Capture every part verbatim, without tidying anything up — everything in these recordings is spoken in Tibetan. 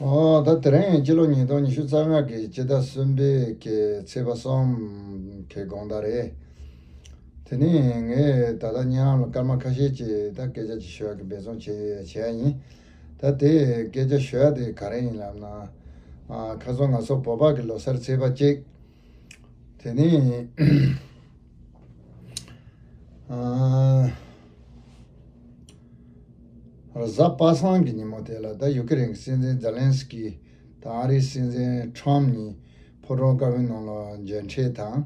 ཨོ། ད་དེ་རིང་སྤྱི་ལོ་ཉིས་སྟོང་ཉི་ཤུ་རྩ་ལྔ་གི་སྤྱི་ཟླ་གསུམ་པའི་གི་ཚེས་པ་གསུམ་གི་དགོང་དག་རེད། དེ་ནས་ངས་ད་ལྟ་ཉེ་རང་ལ་སྐར་མ་ཁ་ཤས་ཀྱི་ད་སྐད་ཆ་ཅིག་ཞུ་ཡག་གི་འབད་བརྩོན་བྱས་བྱས་ཡ་ཡིན། ད་དེ་སྐད་ཆ་ཞུ་ཡ་དེ་ག་རེ་ཡིན་ལབ་ན། ཨ། ཁ་སང་ང་ཚོ་བོད་པ་གི་ལོ་གསར་ཚེས་པ་གཅིག་དེ་ནས་ཨ། གཟའ་པ་སངས་ཀྱི་ཉིན་མོ་དེ་ལ་ད་ཡུ་ཀེ་རེན་གྱི་སྲིད་འཛིན་ཛེ་ལན་སི་ཀི་དང་ཨ་རིའི་སྲིད་འཛིན་ཁྲོམ་གཉིས་ཕོ་བྲང་དཀར་པོའི་ནང་ལ་མཇལ་འཕྲད་དང་།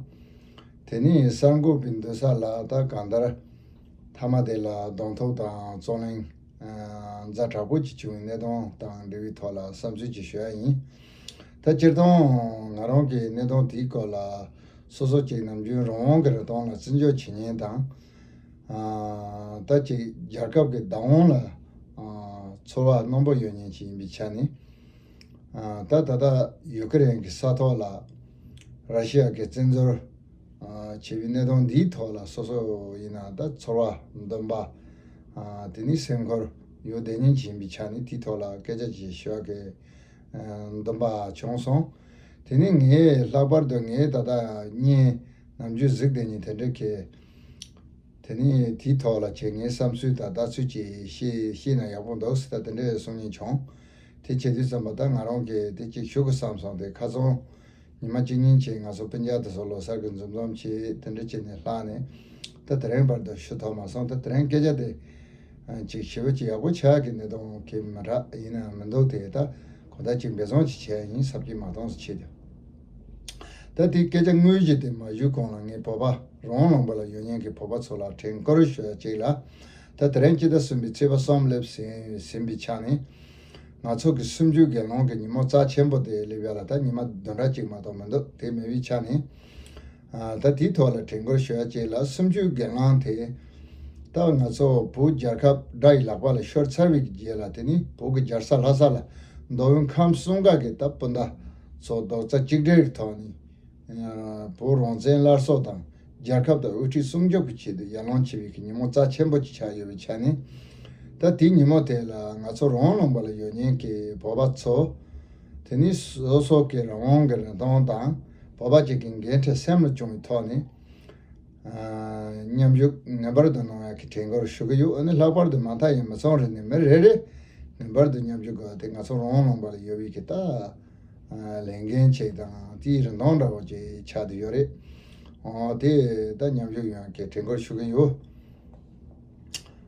དེ་ནས་གསར་འགོད་པའི་འདུག་ས་ལ་ད་གང་ལྟར་མཐའ་མ་དེ་ལ་གདོང་ཐུག་དང་རྩོད་གླེང་ཛ་དྲག་པོ་ཅིག་བྱུང་བའི་གནད་དོན་དང་འབྲེལ་བའི་ཐོག་ལ་བསམ་ཚུལ་ཅིག་ཞུ་ཡ་ཡིན། ད་སྤྱིར་བཏང་ང་རང་གིས་གནད་དོན་དེའི་སྐོར་ལ་སོ་སོ་ཅིག་ནམ་རྒྱུན་རང་དབང་གི་རིན་ཐང་ལ་བརྩི་འཇོག་བྱེད་མཁན་དང་། ཨ། ད་ཅིག་རྒྱལ་ཁབ་ཀྱི་བདག་དབང་ལ། ཨ། ཚོར་བ་རྣོན་པོ་ཡོད་མཁན་ཅིག་ཡིན་པའི་ཆ་ནས། ཨ། ད་ད་ལྟ་ཡུ་ཀེ་རེན་གྱི་ས་ཐོག་ལ་ར་ཤི་ཡ་གིས་བཙན་འཛུལ། ཨ། བྱས་པའི་གནད་དོན་འདིའི་ཐོག་ལ་སོ་སོ་ཡིན་ན་ད་ཚོར་བ་འདོན་པ། ཨ། དེ་ནི་སེམས་ཁུར་ཡོད་བསྡད་མཁན་ཅིག་ཡིན་པའི་ཆ་ནས་དེའི་ཐོག་ལ་སྐད་ཆ་ཅིག་ཞུ་ཡག་གི་འདུན་པ་བྱུང་སོང་། དེ་ནས་ངས་ལྷག་པར་དུ་ངས་ད་ལྟ་བརྙན་ནམ་རྒྱུན་གཟིགས་བསྡད་མཁན་དེ་འདྲ་གི། དེ་ནས་དེའི་ཐོག་ལ་ཁྱེད་ངའི་བསམ་ཚུལ་དང་ལྟ་ཚུལ་ཅིག་བཤད་བཤད་ན་ཡག་པོ་འདུག་ཟེར་ད་དེ་འདྲ་གསུང་མཁན་བྱུང་། དེ་བྱེད་དུས་ཙམ་པ་ད་ང་རང་གིས་དེ་ཅིག་ཞུ་དགོས་བསམ་སོང་། དེ་ཁ་སང་ཉི་མ་གཅིག་གཉིས་ཅིག་ང་ཚོ་སྤུན་ཀྱག་དེ་ཚོ་ལོ་གསར་གྱི་འཛོམས་འཛོམས་བྱས་དེ་འདྲ་བྱས་ནས་ལྷག་ནས་ད་དེ་རིང་བར་དུ་ཞུ་ཐུབ་མ་སོང་། ད་དེ་རིང་སྐད་ཆ་དེ་ཅིག་ཞེ་པོ་ཅིག་ཡག་པོ་ཆགས་ཀྱི་གནད་དོན་གྱི་མི་རག་ཡིན་ན་མི་འདུག་དེ་ད་གོ་ད་ཅིག་འབད་བརྩོན་ཅིག་བྱས་ཡིན། ས་བགྱིས་མ་གཏོང་ཟེར་བྱས་ཏེ། ད་དེའི་སྐད་ཆ་དངོས་གཞི་དེ་མ་ཞུས་གོང་ལ་ངས་བོད་པ་རང་དབང་ལུང་པ་ལ་ཡོད་མཁན་གྱི་བོད་པ་ཚོ་ལ་དྲན་སྐུལ་ཞུ་ཡ་གཅིག་ལ། ད་དེ་རིང་སྤྱི་ཟླ་གསུམ་པའི་ཚེས་པ་གསུམ་སླེབས་ཟིན་ཟིན་པའི་ཆ་ནས། ང་ཚོ་གི་གསུམ་བཅུའི་སྒེར་ལངས་ཀྱི་ཉིན་མོ་རྩ་ཆེན་པོ་དེ་སླེབས་ཡ་ལ་ད་ཉི་མ་བདུན་ཕྲག་གཅིག་མ་གཏོགས་མི་འདུག་དེ་མེད་པའི་ཆ་ནས། ཨ། ད་དེའི་ཐོག་ལ་དྲན་སྐུལ་ཞུ་ཡ་གཅིག་ལ་གསུམ་བཅུའི་སྒེར་ལངས་དེ། ད་ང་ཚོ་བོད་རྒྱལ་ཁབ་དགྲ་ཡི་ལག་པ་ལ་ཤོར་ཚར་བའི་རྗེས་ལ་དེ་ནི་བོད་ཀྱི་རྒྱལ་ས་ལྷ་ས་ལ་མདོ་དབུས་ཁམས་གསུམ་ཀ་གི་ད་སྤུན་ཟླ་ཚོ་རྡོག་རྩ་གཅིག་སྒྲིལ་གྱི་ཐོག་ནས། ཨ། བོད་རང་བཙན་སླར་གསོ་དང་རྒྱལ་ཁབ་དང་དབུ་ཁྲིད་སྲུང་སྐྱོབ་ཀྱི་ཆེད་དུ་ཡར་ལངས་བྱེད་པའི་གི་ཉིན་མོ་རྩ་ཆེན་པོ་ཅིག་ཆགས་ཡོད་པའི་ཆ་ནས། ད་དེའི་ཉིན་མོ་དེ་ལ་ང་ཚོ་རང་དབང་ལུང་པ་ལ་ཡོད་མཁན་གྱི་བོད་པ་ཚོ། དེ་ནི་སོ་སོ་གི་རང་དབང་གི་རིན་ཐང་དང་བོད་པ་ཅིག་གི་འགན་འཁྲི་སེམས་ལ་བཅངས་པའི་ཐོག་ནས། ཨ། མཉམ་ཞུགས་ངེས་པར་དུ་གནང་ཡག་གི་དྲན་སྐུལ་ཞུ་གི་ཡོད། ཨ་ནི་ལྷག་པར་དུ་མ་མཐའ་ཡང་མི་ཚང་རེ་ནས་མི་རེ་རེ་ངེས་པར་དུ་མཉམ་ཞུགས་དགོས་པ་དེ་ང་ཚོ་རང་དབང་ལུང་པ་ལ་ཡོད་པའི་གི་ད། ཨ། ལས་འགན་ཅིག་དང་དེའི་རིན་ཐང་འདྲ་བོ་ཅིག་ཆགས་བསྡད་ཡོད་རེད། ཨ། དེ་ད་མཉམ་ཞུགས་ཡོང་ཡག་གི་དྲན་སྐུལ་ཞུ་གི་ཡོད།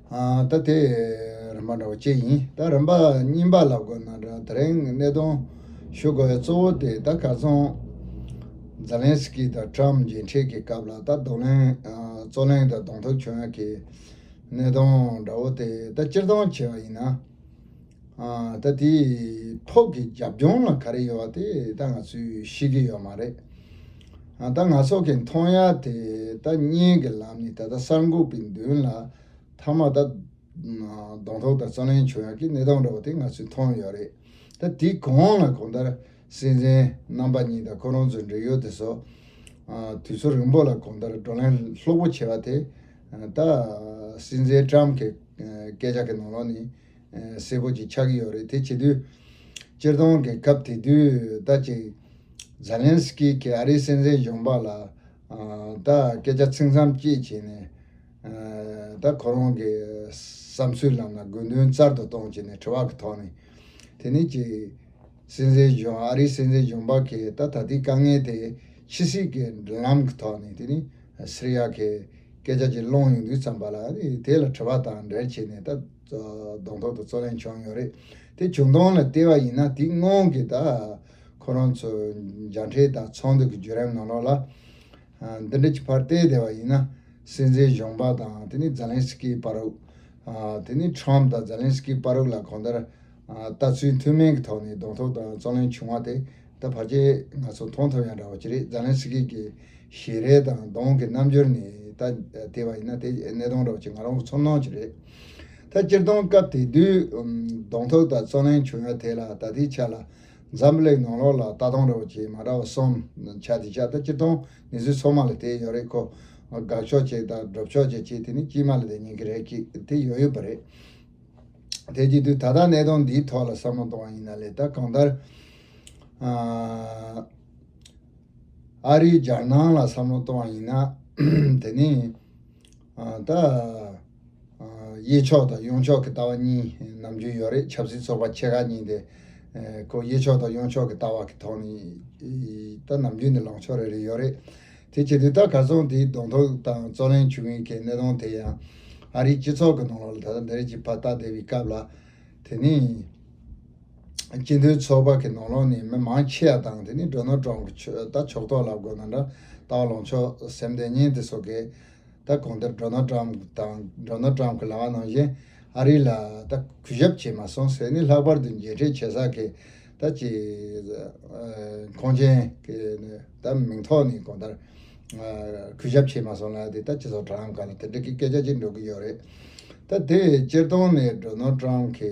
ཨ། ད་དེ་རིམ་པ་འདྲ་བོ་གཅིག་ཡིན། ད་རིམ་པ་གཉིས་པ་ལབ་དགོས་ན་འདྲ། དེ་རིང་གནད་དོན་ཞུ་དགོས་པའི་གཙོ་བོ་དེ་ད་ཁ་སང་ཛེ་ལན་སི་ཀི་དང་ཊམ་མཇལ་འཕྲད་ཀྱི་སྐབས་ལ་ད་གདོང་ལེན། ཨ། རྩོད་གླེང་དང་གདོང་ཐུག་བྱུང་ཡག་གི་གནད་དོན་འདྲ་བོ་དེ་ད་སྤྱིར་བཏང་བྱས་པ་ཡིན་ན། ཨ། ད་དེ་ཕོགས་ཀྱི་རྒྱབ་ལྗོངས་ལ་ག་རེ་ཡོད་པ་དེ་ད་ང་ཚོས་ཤེས་ཀྱི་ཡོད་མ་རེད། ཨ། ད་ང་ཚོ་གི་མཐོང་ཡག་དེ་ད་བརྙན་གྱི་ལམ་ནས་ད་ལྟ་གསར་འགོད་པའི་མདུན་ལ་མཐའ་མ་ད་གདོང་ཐུག་དང་རྩོད་གླེང་བྱུང་ཡག་གི་གནད་དོན་འདྲ་བོ་དེ་ང་ཚོས་མཐོང་ཡོད་རེད། ད་དེའི་གོང་ལ་གང་ལྟར་སྲིད་འཛིན་རྣམ་པ་གཉིས་དང་ཁོ་རང་ཚོའི་འབྲེལ་ཡོད་དེ་ཚོ། ཨ། དུས་ཚོད་རིང་པོ་ལ་གང་ལྟར་བགྲོ་གླེང་ལྷུག་པོ་བྱས་པ་དེ། ད་སྲིད་འཛིན་ཊམ་གྱི་སྐད་ཆ་གི་ནང་ལོགས་ནས་གསལ་པོ་ཅིག་ཆགས་ཀྱི་ཡོད་རེད། དེ་བྱེད་དུས་སྤྱིར་བཏང་གི་སྐབས་དེ་དུས་ད་ཅིག་ཛེ་ལན་སི་ཀི་གིས་ཨ་རིའི་སྲིད་འཛིན་གཞོན་པ་ལ། ཨ། ད་སྐད་ཆ་ཚིག་མཚམས་བཅད་བྱས་ནས། ཨ། ད་ཁོ་རང་གི་བསམ་ཚུལ་ལབ་ན་དགོས་འདུན་རྩལ་དུ་གཏོང་བྱས་ནས་དྲི་བ་གི་ཐོག་ནས། དེ་ནས་ཅིག་སྲིད་འཛིན་གཞོན། ཨ་རིའི་སྲིད་འཛིན་གཞོན་པ་གིས་ད་ད་ལྟའི་དཀའ་ངལ་དེ་ཕྱི་སྲིད་ཀྱི་མདུན་ལམ་གྱི་ཐོག་ནས་དེ་ནི་སེལ་ཡག་གི་སྐད་ཆ་ཅིག་སློང་ཡོང་དུས་ཙམ་པ་ལ་ཨ་ནི་དེ་ལ་དྲི་བ་དང་འབྲེལ་བྱས་ནས་ད་གདོང་ཐུག་ཏུ་རྩོད་གླེང་བྱུང་ཡོད་རེད། དེ་བྱུང་སྟངས་ལ་བལྟས་པ་ཡིན་ན་དེ་སྔོན་གྱི་ད་ཁོ་རང་ཚོ་མཇལ་འཕྲད་དང་ཚོགས་འདུ་གི་བརྒྱུད་རིམ་ནང་ལོགས་ལ། ཨ། འདི་འདྲ་ཅིག་ཕར་བལྟས་བསྡད་པ་ཡིན་ན། སྲིད་འཛིན་གཞོན་པ་དང་དེ་ནི་ཛེ་ལན་སི་ཀིའི་བར་དུ། ཨ། དེ་ནི་ཊམ་དང་ཛེ་ལན་སི་ཀིའི་བར་དུ་ལ་གང་ལྟར། ཨ། ལྟ་ཚུལ་མཐུན་མིན་གྱི་ཐོག་ནས་གདོང་ཐུག་དང་རྩོད་གླེང་བྱུང་བ་དེ་ད་ཕལ་ཆེར་ང་ཚོ་མཐོང་ཐུབ་ཡ་འདྲ་བོ་ཅིག་རེད། ཛེ་ལན་སི་ཀི་གི་ཞལ་རས་དང་གདོང་གི་རྣམ་འགྱུར་ནས་ད་བལྟས་པ་ཡིན་ན་དེ་གནད་དོན་འདྲ་བོ་ཅིག་ང་རང་གི་ཚོར་སྣང་ཅིག་རེད། ད་སྤྱིར་བཏང་སྐབས་དེ་དུས་གདོང་ཐུག་དང་རྩོད་གླེང་བྱུང་ཡ་དེ་ལ་ད་ལྟའི་ཆ་ལ། འཛམ་བུ་གླིང་ནང་ལོགས་ལ་ལྟ་སྟངས་འདྲ་བོ་ཅིག་མ་འདྲ་བ་གསུམ་ཆགས་བསྡད་ཤག་ད་སྤྱིར་བཏང་གནས་ཚུལ་ཚང་མ་ལ་དེ་ཡོད་རེད་ཁོ། དགའ་ཕྱོགས་ཅིག་དང་སྒྲུབ་ཕྱོགས་ཅིག་བྱས་དེ་ནི་དཀྱུས་མ་ལ་དེ་ཉན་གི་རེད་ཀྱི་དེ་ཡོད་ཡོད་པ་རེད། དེ་བྱེད་དུས་ད་ལྟ་གནད་དོན་འདིའི་ཐོག་ལ་བསམ་བློ་གཏོང་བ་ཡིན་ན་ལས། ད་གང་ལྟར་ཨ་རིའི་རྒྱལ་ནང་ལ་བསམ་བློ་གཏོང་བ་ཡིན་ན། དེ་ནི་ཨ་ད་ཨ་གཡས་ཕྱོགས་དང་གཡོན་ཕྱོགས་ཀྱི་ལྟ་བ་གཉིས་ནམ་རྒྱུན་ཡོད་རེད། ཆབ་སྲིད་ཚོགས་པ་ཆེ་ཁག་གཉིས་དེ་ཨ་ཁོ་གཡས་ཕྱོགས་དང་གཡོན་ཕྱོགས་ཀྱི་ལྟ་བ་གི་ཐོག་ནས་ཨ་ད་ནམ་རྒྱུན་ནས་ལངས་ཕྱོགས་རེ་རེ་ཡོད་རེད། དེ་བྱེད་དུས་ད་གར་སོང་དེའི་གདོང་ཐུག་དང་རྩོད་གླེང་བྱུང་བའི་གི་གནད་དོན་དེ་ཡང་ཨ་རིའི་སྤྱི་ཚོགས་ཀྱི་ནང་ལོགས་ལ་ད་ལྟ་འདི་རིགས་ཀྱི་ཕར་ལྟ་བསྡད་པའི་སྐབས་ལ། དེ་ནི་སྤྱི་མཐུན་ཚོགས་པ་གི་ནང་ལོགས་ནས་མི་མང་ཆེ་བ་དང་། དེ་ནི་ཌོ་ནལ་ཊམ་གི་ཆོས་ད་ཕྱོགས་གཏོགས་ལབ་དགོས་ན་འདྲ། ལྟ་བ་ལངས་ཕྱོགས་སེམས་གཏད་མཁན་དེ་ཚོ་གིས་ད་གང་ལྟར་ཌོ་ནལ་ཊམ་དང་ཌོ་ནལ་ཊམ་གི་ལབ་པ་ནང་བཞིན་ཨ་རི་ལ་ད་གུས་ཞབས་བྱས་མ་སོང་ཟེར་ནས། ལྷག་པར་དུ་མཇལ་འཕྲད་བྱེད་ས་གི་ད་ཅིག་ཁོངས་ཆེན་གི་ད་མིང་ཐོག་ནས་གང་ལྟར་གུས་ཞབས་བྱས་མ་སོང་ལབ་དེ། ད་སྤྱི་ཚོགས་དྲ་ལམ་སྒང་ལ་དེ་འདྲ་གི་སྐད་ཆ་ཅིག་འགྲོ་གི་ཡོད་རེད། ད་དེ་སྤྱིར་བཏང་ནས་ཌོ་ནལ་ཊམ་གི་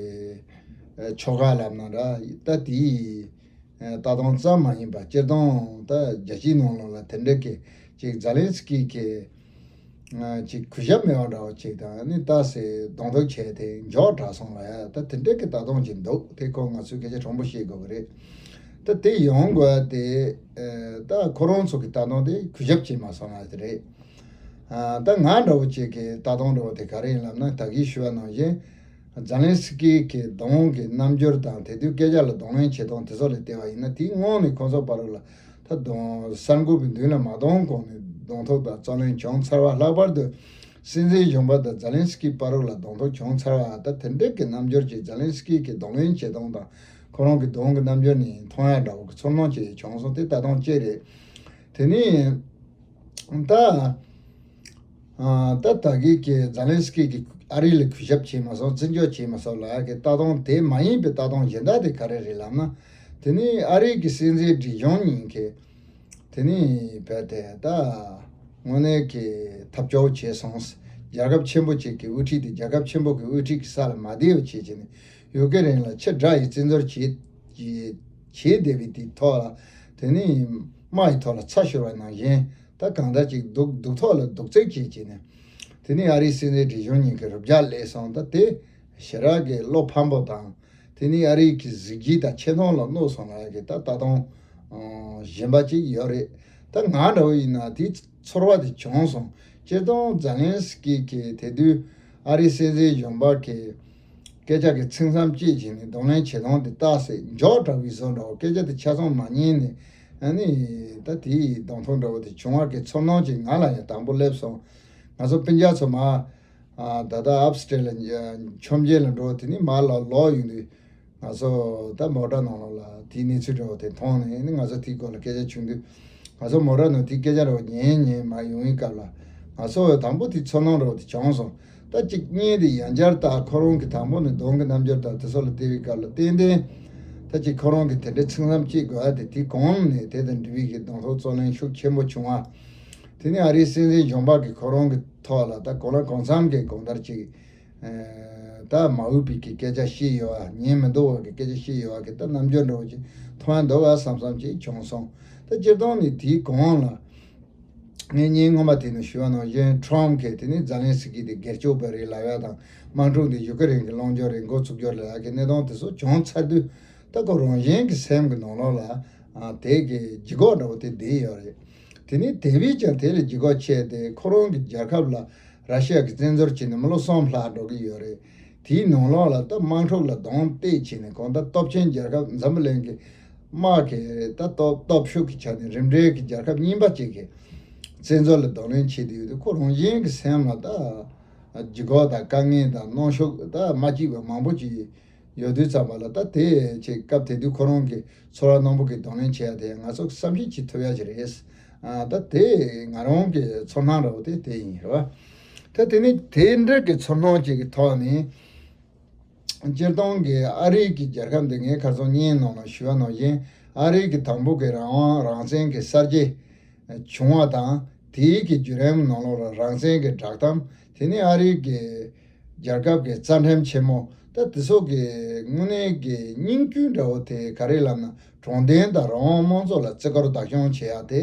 ཨ་ཕྱོགས་ཁག་ལབ་ན་འདྲ། ད་དེའི་ཨ་ལྟ་སྟངས་ཙམ་མ་ཡིན་པ། སྤྱིར་བཏང་ད་རྒྱལ་སྤྱིའི་ནང་ལོགས་ལ་དེ་འདྲ་གི་ཅིག་ཛེ་ལན་སི་ཀི་གི་ཨ་ཅིག་གུས་ཞབས་མེད་པ་འདྲ་བོ་ཅིག་དང་། ཨ་ནི་ད་སེ་གདོང་ཐུག་བྱས་ཏེ་མགྱོགས་དྲགས་སོང་ལ་ཡ། ད་དེ་འདྲ་གི་ལྟ་སྟངས་ཅིག་འདུག་དེ་ཁོ་ང་ཚོས་སྐད་ཆ་དྲང་པོ་བཤད་དགོས་ཀྱི་རེད། ད་དེ་ཡོང་དགོས་དེ་ཨ་ད་ཁོ་རང་ཚོ་གི་ལྟ་སྟངས་དེ་གུས་ཞབས་བྱས་མ་སོང་ལབ་དེ་རེད། ཨ་ད་ང་འདྲ་བོ་ཅིག་གི་ལྟ་སྟངས་འདྲ་བོ་དེ་ག་རེ་ཡིན་ལབ་ན། ད་གིན་ཞུས་པ་ནང་བཞིན་ཛེ་ལན་སི་ཀི་གི་གདོང་གི་རྣམ་འགྱུར་དང་། དེ་དུས་སྐད་ཆ་ལ་གདོང་ལེན་བྱེད་སྟངས་དེ་ཚོ་ལ་བལྟས་པ་ཡིན་ན། དེའི་སྔོན་ནས་ཁོང་ཚོ་བར་ལ་ད་གདོང་གསར་འགོད་པའི་མདུན་ལ་མ་གཏོང་གོང་ནས་གདོང་ཐུག་དང་རྩོད་གླེང་བྱུང་ཚར་བ། ལྷག་པར་དུ་སྲིད་འཛིན་གཞོན་པ་དང་ཛེ་ལན་སི་ཀི་བར་ལ་གདོང་ཐུག་བྱུང་ཚར་བ། ད་དེ་འདྲ་གི་རྣམ་འགྱུར་གྱི་ཛེ་ལན་སི་ཀི་གི་གདོང་ལེན་བྱེད་སྟངས་དང་ཁོ་རང་གི་གདོང་གི་རྣམ་འགྱུར་ནས་མཐོང་ཡ་འདྲ་བོ་གི་ཚོར་སྣང་ཅིག་བྱུང་སོང་། དེ་ལྟ་སྟངས་གཅིག་རེད། དེ་ནས་ད་ཨ་ད་ད་གིན་གི་ཛེ་ལན་སི་ཀི་གིས་ཨ་རི་ལ་གུས་ཞབས་བྱས་མ་སོང་། བརྩི་འཇོག་བྱས་མ་སོང་ལབ་ཡ་གི་ལྟ་སྟངས་དེ་མ་ཡིན་པའི་ལྟ་སྟངས་གཞན་དག་དེ་ག་རེ་རེད་ལབ་ན། དེ་ནི་ཨ་རི་གི་སྲིད་འཛིན་སྒྲིག་གཞུང་གཉིས་ཀྱིས་དེ་ནི་བས་དེ་ད་དངོས་གནས་ཀྱི་ཐབས་སྐྱོ་བོ་བྱས་སོང་། རྒྱལ་ཁབ་ཆེན་པོ་ཅིག་གི་དབུ་ཁྲིད་དེ་རྒྱལ་ཁབ་ཆེན་པོ་གི་དབུ་ཁྲིད་ཀྱི་ས་ལ་མ་བསྡད་པ་བྱས་བྱས་ནས། ཡུ་ཀེ་རེན་ལ་ཕྱི་དགྲ་ཡིས་བཙན་འཛུལ་བྱས་བྱས་བསྡད་པའི་དེའི་ཐོག་ལ། དེ་ནི་དམག་གི་ཐོག་ལ་ཚ་ཤོར་བ་ནང་བཞིན། ད་གང་ལྟར་ཅིག་སྡུག་སྡུག་ཐོག་ལ་སྡུག་བརྩེགས་བྱས་བྱས་ནས། དེ་ནི་ཨ་རིའི་སྲིད་འཛིན་སྒྲིག་གཞུང་གཉིས་ཀྱི་རུ་སྦྱར་སླེབས་སོང་། ད་དེ་ཞེ་དྲག་གི་བློ་ཕམ་པོ་དང་། དེ་ནི་ཨ་རིའི་གི་གཟི་བརྗིད་དང་ཆེ་མཐོང་ལ་གནོད་སོང་ལབ་ཡ་གི་ད་ལྟ་སྟངས་ཨང་གཞན་པ་ཅིག་ཡོད་རེད། ད་ང་འདྲ་བོ་ཡིན་ན་དེ་ཚོར་བ་དེ་བྱུང་སོང་། སྤྱིར་བཏང་ཛེ་ལན་སི་ཀི་གིས་དེ་དུས་ཨ་རིའི་སྲིད་འཛིན་གཞོན་པ་གི་སྐད་ཆ་གི་ཚིག་མཚམས་བཅད་བྱས་ནས་གདོང་ལེན་བྱེད་སྟངས་དེ་ཏོག་ཙམ་མགྱོགས་དྲགས་པའི་བཟོ་འདྲ་བོ། སྐད་ཆ་དེ་ཆ་ཚང་མ་ཉན་ནས། ཨ་ནི་ད་དེའི་གདོང་ཐུག་འདྲ་བོ་དེ་བྱུང་བ་གི་ཚོར་སྣང་ཅིག་ང་ལ་ཡང་དང་པོ་སླེབས་སོང་། ང་ཚོ་སྤུན་ཀྱག་ཚོ་མར་ཨ་ད་ལྟ་ཨབ་སི་ཊེཊ་ལ་མཆོད་མཇལ་ལ་འགྲོ། དེ་ནས་མར་ལ་ལོག་ཡོང་དུས། ང་ཚོ་ད་མོ་ཊ་ནང་ལོགས་ལ་དེའི་གནས་ཚུལ་འདྲ་བོ་དེ་མཐོང་ནས། ཨ་ནི་ང་ཚོ་དེའི་སྐོར་ལ་སྐད་ཆ་བྱུང་དུས། ང་ཚོ་མོ་ཊ་ནང་དེའི་སྐད་ཆ་འདྲ་བོ་ཉན་ཉན་མར་ཡོང་བའི་སྐབས་ལ། ང་ཚོ་དང་པོ་དེ་ཚོར་སྣང་འདྲ་བོ་དེ་བྱུང་སོང་། ད་ཅིག་གཉིས་དེ་ཡང་བསྐྱར་ད་ཁོ་རང་གི་དང་པོ་ནས་གདོང་གི་རྣམ་འགྱུར་དང་དེ་ཚོ་ལ་བལྟས་པའི་སྐབས་ལ། ཏན་ཏན་ད་ཅིག་ཁོ་རང་གི་དེ་འདྲའི་ཚིག་མཚམས་བཅད་དགོས་ཡ་དེ། དེ་གོང་ནས་དེ་དང་འབྲེལ་བའི་གི་གདོང་ཐུག་རྩོད་གླེང་ཤུགས་ཆེན་པོ་བྱུང་བ། དེ་ནས་ཨ་རིའི་སྲིད་འཛིན་གཞོན་པ་གིས་ཁོ་རང་གི་ཐོག་ལ་ད་གང་ལ་གང་འཚམ་གི་གང་ལྟར་ཅིག་ཨ་ད་མ་འོས་པའི་གི་སྐད་ཆ་བཤད་ཡོད་པ། ཉན་མི་འདོད་པ་གི་སྐད་ཆ་བཤད་ཡོད་པ་གི་ད་རྣམ་འགྱུར་འདྲ་བོ་ཅིག་མཐོང་ཡ་འདུག་ག་བསམ་བསམ་ཅིག་བྱུང་སོང་། ད་སྤྱིར་བཏང་ནས་དེའི་གོང་ལ་ངས་ཉིན་སྔོན་མ་དེ་ནས་ཞུས་པ་ནང་བཞིན། ཊམ་གིས་དེ་ནི་ཛེ་ལན་སི་ཀི་དེ་སྒེར་གཅོད་པ་རེད་ལབ་ཡ་དང་། དམག་འཁྲུག་འདི་ཡུ་ཀེ་རེན་གྱི་ལངས་ཕྱོགས་རེད། འགོ་ཚུགས་རྒྱུ་རེད་ལབ་ཡ་གི་གནས་སྟངས་དེ་ཚོ་བྱུང་ཚར་དུས། ད་ཁོ་རང་བཞིན་གྱི་སེམས་ཀྱི་ནང་ལོགས་ལ་ཨ་དེ་གི་ལྗིད་ཁོག་འདྲ་བོ་དེ་བསྡད་ཡོད་རེད། དེ་ནི་དེ་བས་ཀྱང་དེ་ལས་ལྗིད་ཁོག་ཆེ་སྟེ། ཁོ་རང་གི་རྒྱལ་ཁབ་ལ་ར་ཤི་ཡ་གིས་བཙན་འཛུལ་བྱས་ནས་མི་ལོ་གསུམ་ལྷག་འགྲོ་གི་ཡོད་རེད། དེའི་ནང་ལོགས་ལ་ད་དམག་འཁྲུག་ལ་གདོང་གཏད་བྱས་ནས། གང་ལྟར་སྟོབས་ཆེན་རྒྱལ་ཁབ་འཛམ་བུ་གླིང་གི་དམག་གི་ད་སྟོབས་སྟོབས་ཤུགས་ཀྱི་ཆ་ནས་རིམ་གྲས་ཀྱི་རྒྱལ་ཁབ་གཉིས་པ་ཅིག་གིས་བཙན་འཛུལ་ལ་གདོང་ལེན་བྱེད་དུ་ཡོད་དུས། ཁོ་རང་བཞིན་གྱི་སེམས་ལ་ད་ལྗིད་ཁོག་དང་དཀའ་ངལ་དང་གནོན་ཤུགས་ད་མ་སྐྱིད་པ་མང་པོ་ཅིག་ཡོད་དུས་ཙམ་པ་ལ། ད་དེ་ཅིག་སྐབས་དེ་དུས་ཁོ་རང་གི་ཚོར་བ་རྣོན་པོ་གི་གདོང་ལེན་བྱེད་ཡ་དེ་ང་ཚོ་བསམ་གཞིག་བྱེད་ཐུབ་ཡ་ཞིག་རེད། ཨ་ད་དེ་ང་རང་གི་ཚོར་སྣང་འདྲ་བོ་དེ་དེ་ཡིན་རེད་བ། ད་དེ་ནི་དེ་འདྲ་གི་ཚོར་སྣང་ཅིག་གི་ཐོག་ནས། སྤྱིར་བཏང་གི་ཨ་རི་གི་རྒྱལ་ཁབ་འདི། ངས་ཁ་སང་བརྙན་ནང་ལ་ཞུས་པ་ནང་བཞིན། ཨ་རི་གི་དང་པོ་གི་རང་དབང་རང་བཙན་གྱི་གསར་བརྗེ་བྱུང་བ་དང་། དེའི་གི་བརྒྱུད་རིམ་ནང་ལོགས་ལ་རང་བཙན་གྱི་བསྒྲགས་གཏམ། དེ་ནི་ཨ་རི་གི་རྒྱལ་ཁབ་ཀྱི་རྩ་ཁྲིམས་ཆེན་མོ། ད་དེ་ཚོ་གི་དངོས་གནས་ཀྱི་སྙིང་བཅུད་འདྲ་བོ་དེ་ག་རེ་ལབ་ན། དྲང་བདེན་དང་རང་དབང་དམངས་གཙོ་ལ་བརྩི་བཀུར་བདག་སྐྱོང་བྱེད་ཡ་དེ།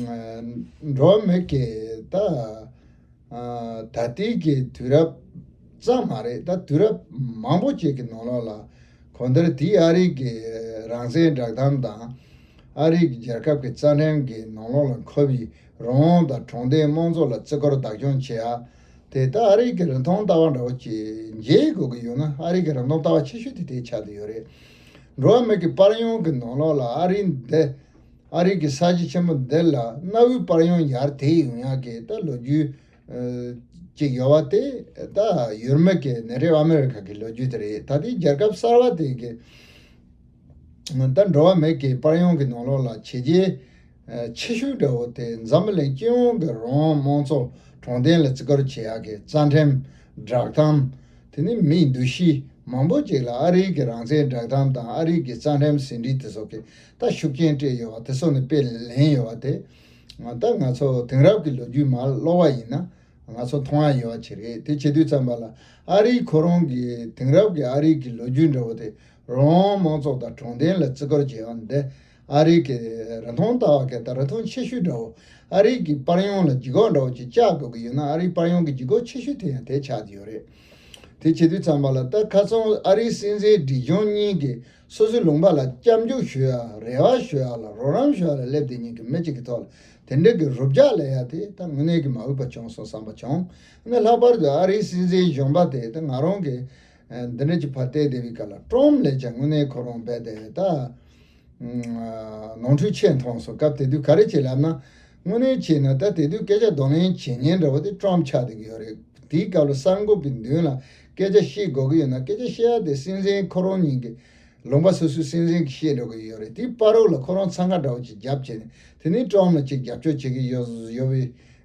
ཨ་འགྲོ་བ་མི་གི་ད་ཨ་ད་ལྟའི་གི་དུས་རབས་ ཙམ་མ་རེད། ད་དུས་རབས་མང་པོ་ཅིག་གི་ནང་ལོགས་ལ་གང་ལྟར་དེའི་ཨ་རིའི་གི་རང་བཙན་བསྒྲགས་གཏམ་དང་། ཨ་རིའི་གི་རྒྱལ་ཁབ་ཀྱི་རྩ་ཁྲིམས་ཀྱི་ནང་ལོགས་ལ་འཁོད་པའི་རང་དབང་དང་དྲང་བདེན་དམངས་གཙོ་ལ་བརྩི་བཀུར་བདག་སྐྱོང་བྱེད་ཡ་དེ། ད་ཨ་རིའི་གི་རིན་ཐང་ལྟ་བ་འདྲ་བོ་ཅིག་འཇལ་དགོས་ཀྱི་ཡོད་ན། ཨ་རིའི་གི་རིན་ཐང་ལྟ་བ་ཆེ་ཤོས་དེ་དེ་ཆགས་བསྡད་ཡོད་རེད། འགྲོ་བ་མི་གི་པར་ཡང་གི་ནང་ལོགས་ལ་ཨ་རི་འདི། ཨ་རི་གི་ས་གཞི་ཆེན་པོ་འདི་ལ་གནའ་བོའི་པར་ཡང་ཡར་དེད་ཡོང་ཡག་གི་ད་ལོ་རྒྱུས་ཨ་ཅིག་ཡོད་པ་དེ། ད་ཡུལ་མི་གི་ནེ་ཊིབ་ཨ་མེ་རི་ཁ་གི་ལོ་རྒྱུས་དེ་རེད། ད་དེ་རྒྱལ་ཁབ་གསར་པ་དེ་གི་ད་འགྲོ་བ་མི་གི་པར་ཡང་གི་ནང་ལོགས་ལ་བྱས་རྗེས་ཨ་ཆེ་ཤོས་འདྲ་བོ་དེ་འཛམ་བུ་གླིང་སྤྱི་ཡོངས་ཀྱི་རང་དབང་དམངས་གཙོ་དྲང་བདེན་ལ་བརྩི་བཀུར་བྱེད་ཡག་གི་རྩ་ཁྲིམས་བསྒྲགས་གཏམ། དེ་ནི་མིའི་འདུ་ཤེས་མང་པོ་ཅིག་ལ་ཨ་རིའི་གི་རང་བཙན་བསྒྲགས་གཏམ་དང་ཨ་རིའི་གི་རྩ་ཁྲིམས་ཟིན་བྲིས་དེ་ཚོ་གི་ད་ཤུགས་རྐྱེན་སྤྲད་ཡོད་པ་དེ་ཚོ་ནི་དཔེ་ལེན་ཡོད་པ་དེ། ད་ང་ཚོ་དེང་རབས་ཀྱི་ལོ་རྒྱུས་མར་ཀློག་པ་ཡིན་ན་ང་ཚོ་མཐོང་ཡ་ཡོད་པ་ཅིག་རེད། དེ་བྱེད་དུས་ཙམ་པ་ལ་ཨ་རིའི་ཁོ་རང་གི་དེང་རབས་ཀྱི་ཨ་རིའི་གི་ལོ་རྒྱུས་འདྲ་བོ་དེ། རང་དབང་དམངས་གཙོ་དང་དྲང་བདེན་ལ་བརྩི་བཀུར་བྱེད་ཡག་འདི་ཨ་རིའི་གི་རིན་ཐང་ལྟ་བ་གི་ད་རིན་ཐང་ཆེ་ཤོས་འདྲ་བོ། ཨ་རིའི་གི་པར་ཡང་ལ་ལྗིད་ཁོག་འདྲ་བོ་ཅིག་བཅག་དགོས་ཀྱི་ཡོད་ན། ཨ་རིའི་པར་ཡང་གི་ལྗིད་ཁོག་ཆེ་ཤོས་དེ་ཡང་དེ་ཆགས་ཀྱི་ཡོད་རེད། དེ་བྱེད་དུས་ཙམ་པ་ལ་ད་ཁ་སང་ཨ་རིའི་སྲིད་འཛིན་སྒྲིལ་གཞུང་གཉིས་ཀྱིས་སོ་སོའི་ལུང་པ་ལ་སྐྱབས་འཇུག་ཞུ་ཡ། རེ་བ་ཞུ་ཡ་ལ། རོགས་རམ་ཞུ་ཡ་ལ་སླེབས་བསྡད་མཁན་གྱི་མི་གཅིག་གི་ཐོག་ལ་དེ་འདྲ་གི་རུབ་རྒྱག་ལས་ཡ་དེ་ད་དངོས་གནས་ཀྱི་མ་འོས་པ་བྱུང་སོང་བསམ་པ་བྱུང་། ཨ་ནི་ལྷག་པར་དུ་ཨ་རིའི་སྲིད་འཛིན་གཞོན་པ་དེ་ད་ང་རང་གི་ཨ་འདི་འདྲ་གྱི་ཕར་བལྟས་བསྡད་པའི་སྐབས་ལ་ཀྲམ་ལབ་ཡ་དངོས་གནས་ཁོ་རང་རྦད་དེ་ད་ཨ་ནོར་འཁྲུལ་ཆེ་མཐོང་སོང་། སྐབས་དེ་དུས་ག་རེ་བྱས་ལབ་ན། དངོས་གནས་བྱས་ན་ད་དེ་དུས་སྐད་ཆ་གདོང་ལེན་བྱེད་མཁན་འདྲ་བོ་དེ་ཀྲམ་ཆགས་བསྡད་ཀྱི་ཡོད་རེད། དེའི་སྐབས་ལ་གསར་འགོད་པའི་མདུན་ལ་སྐད་ཆ་བཤད་དགོས་ཀྱི་ཡོད་ན། སྐད་ཆ་བཤད་ཡ་དེ་སྲིད་འཛིན་ཁོ་རང་ཉིད་ཀྱི་ལུང་པ་སོ་སོའི་སྲིད་འཛིན་གྱིས་བཤད་འགྲོ་གི་ཡོད་རེད། དེའི་བར་རོགས་ལ་ཁོ་རང་འཚང་ཁ་འདྲ་བོ་ཅིག་རྒྱབ་བྱས་ནས། དེ་ནས་ཀྲམ་ལ་ཅིག་རྒྱབ་སྐྱོར་བྱེད་ཀྱི་ཡོད་ཡོད་པའི་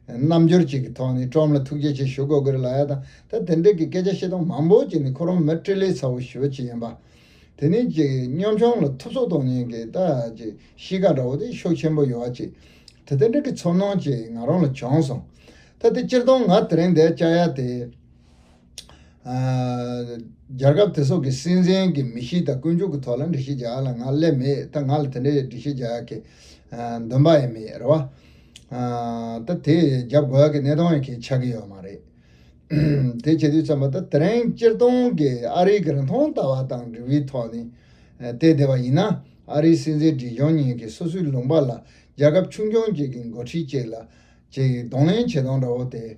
རྣམ་འགྱུར་ཅིག་གི་ཐོག་ནས་ཀྲམ་ལ་ཐུགས་རྗེ་ཆེ་ཞུ་དགོས་ཀྱི་རེད་ལབ་ཡ་དང་། ད་དེ་འདྲ་གི་སྐད་ཆ་བཤད་སྟངས་མང་པོ་ཅིག་ནི་ཁོ་རང་མི་སྤྲེལ་ལད་ཚ་བོ་ཞེ་པོ་ཅིག་ཡིན་པ། དེ་ནས་ཅིག་གཉོམ་ཆུང་ལ་ཐུབ་ཚོད་གཏོང་མཁན་གྱི་ད་ཅིག་གཤིས་ཀ་འདྲ་བོ་དེ་ཤུགས་ཆེན་པོ་ཡོད་པ་ཅིག། དེ་དེ་འདྲ་གི་ཚོར་སྣང་ཅིག་ང་རང་ལ་བྱུང་སོང་། ད་དེ་སྤྱིར་བཏང་ང་དེ་རིང་འདིར་བཅར་ཡ་དེ། ཨ་རྒྱལ་ཁབ་དེ་ཚོ་གི་སྲིད་འཛིན་གྱི་མི་གཤིས་དང་ཀུན་སྤྱོད་ཀྱི་ཐོག་ལ་འགྲེལ་བཤད་རྒྱག་ཡ་ལ་ང་སླེབས་མེད། ད་ང་ལ་དེ་འདྲའི་འགྲེལ་བཤད་རྒྱག་ཡ་གི་ཨ་འདུན་པ་ཡང་མེད་རེད་བ། ཨ་ད་དེ་རྒྱབ་དགོས་ཡ་གི་གནས་སྟངས་ཡང་གང་ཡང་ཆགས་ཀྱི་ཡོད་མ་རེད། དེ་བྱེད་དུས་ཙམ་པ་ད་དེ་རིང་སྤྱིར་བཏང་གི་ཨ་རིའི་གི་རིན་ཐང་ལྟ་བ་དང་འབྲེལ་བའི་ཐོག་ནས་ཨ་བལྟས་བསྡད་པ་ཡིན་ན། ཨ་རིའི་སྲིད་འཛིན་སྒྲིལ་གཞུང་གཉིས་ཀྱིས་སོ་སོའི་ལུང་པ་ལ་རྒྱལ་ཁབ་ཆུང་ཆུང་ཅིག་གི་འགོ་ཁྲིད་ཅིག་ལ་ཅིག་གདོང་ལེན་བྱེད་སྟངས་འདྲ་བོ་དེ།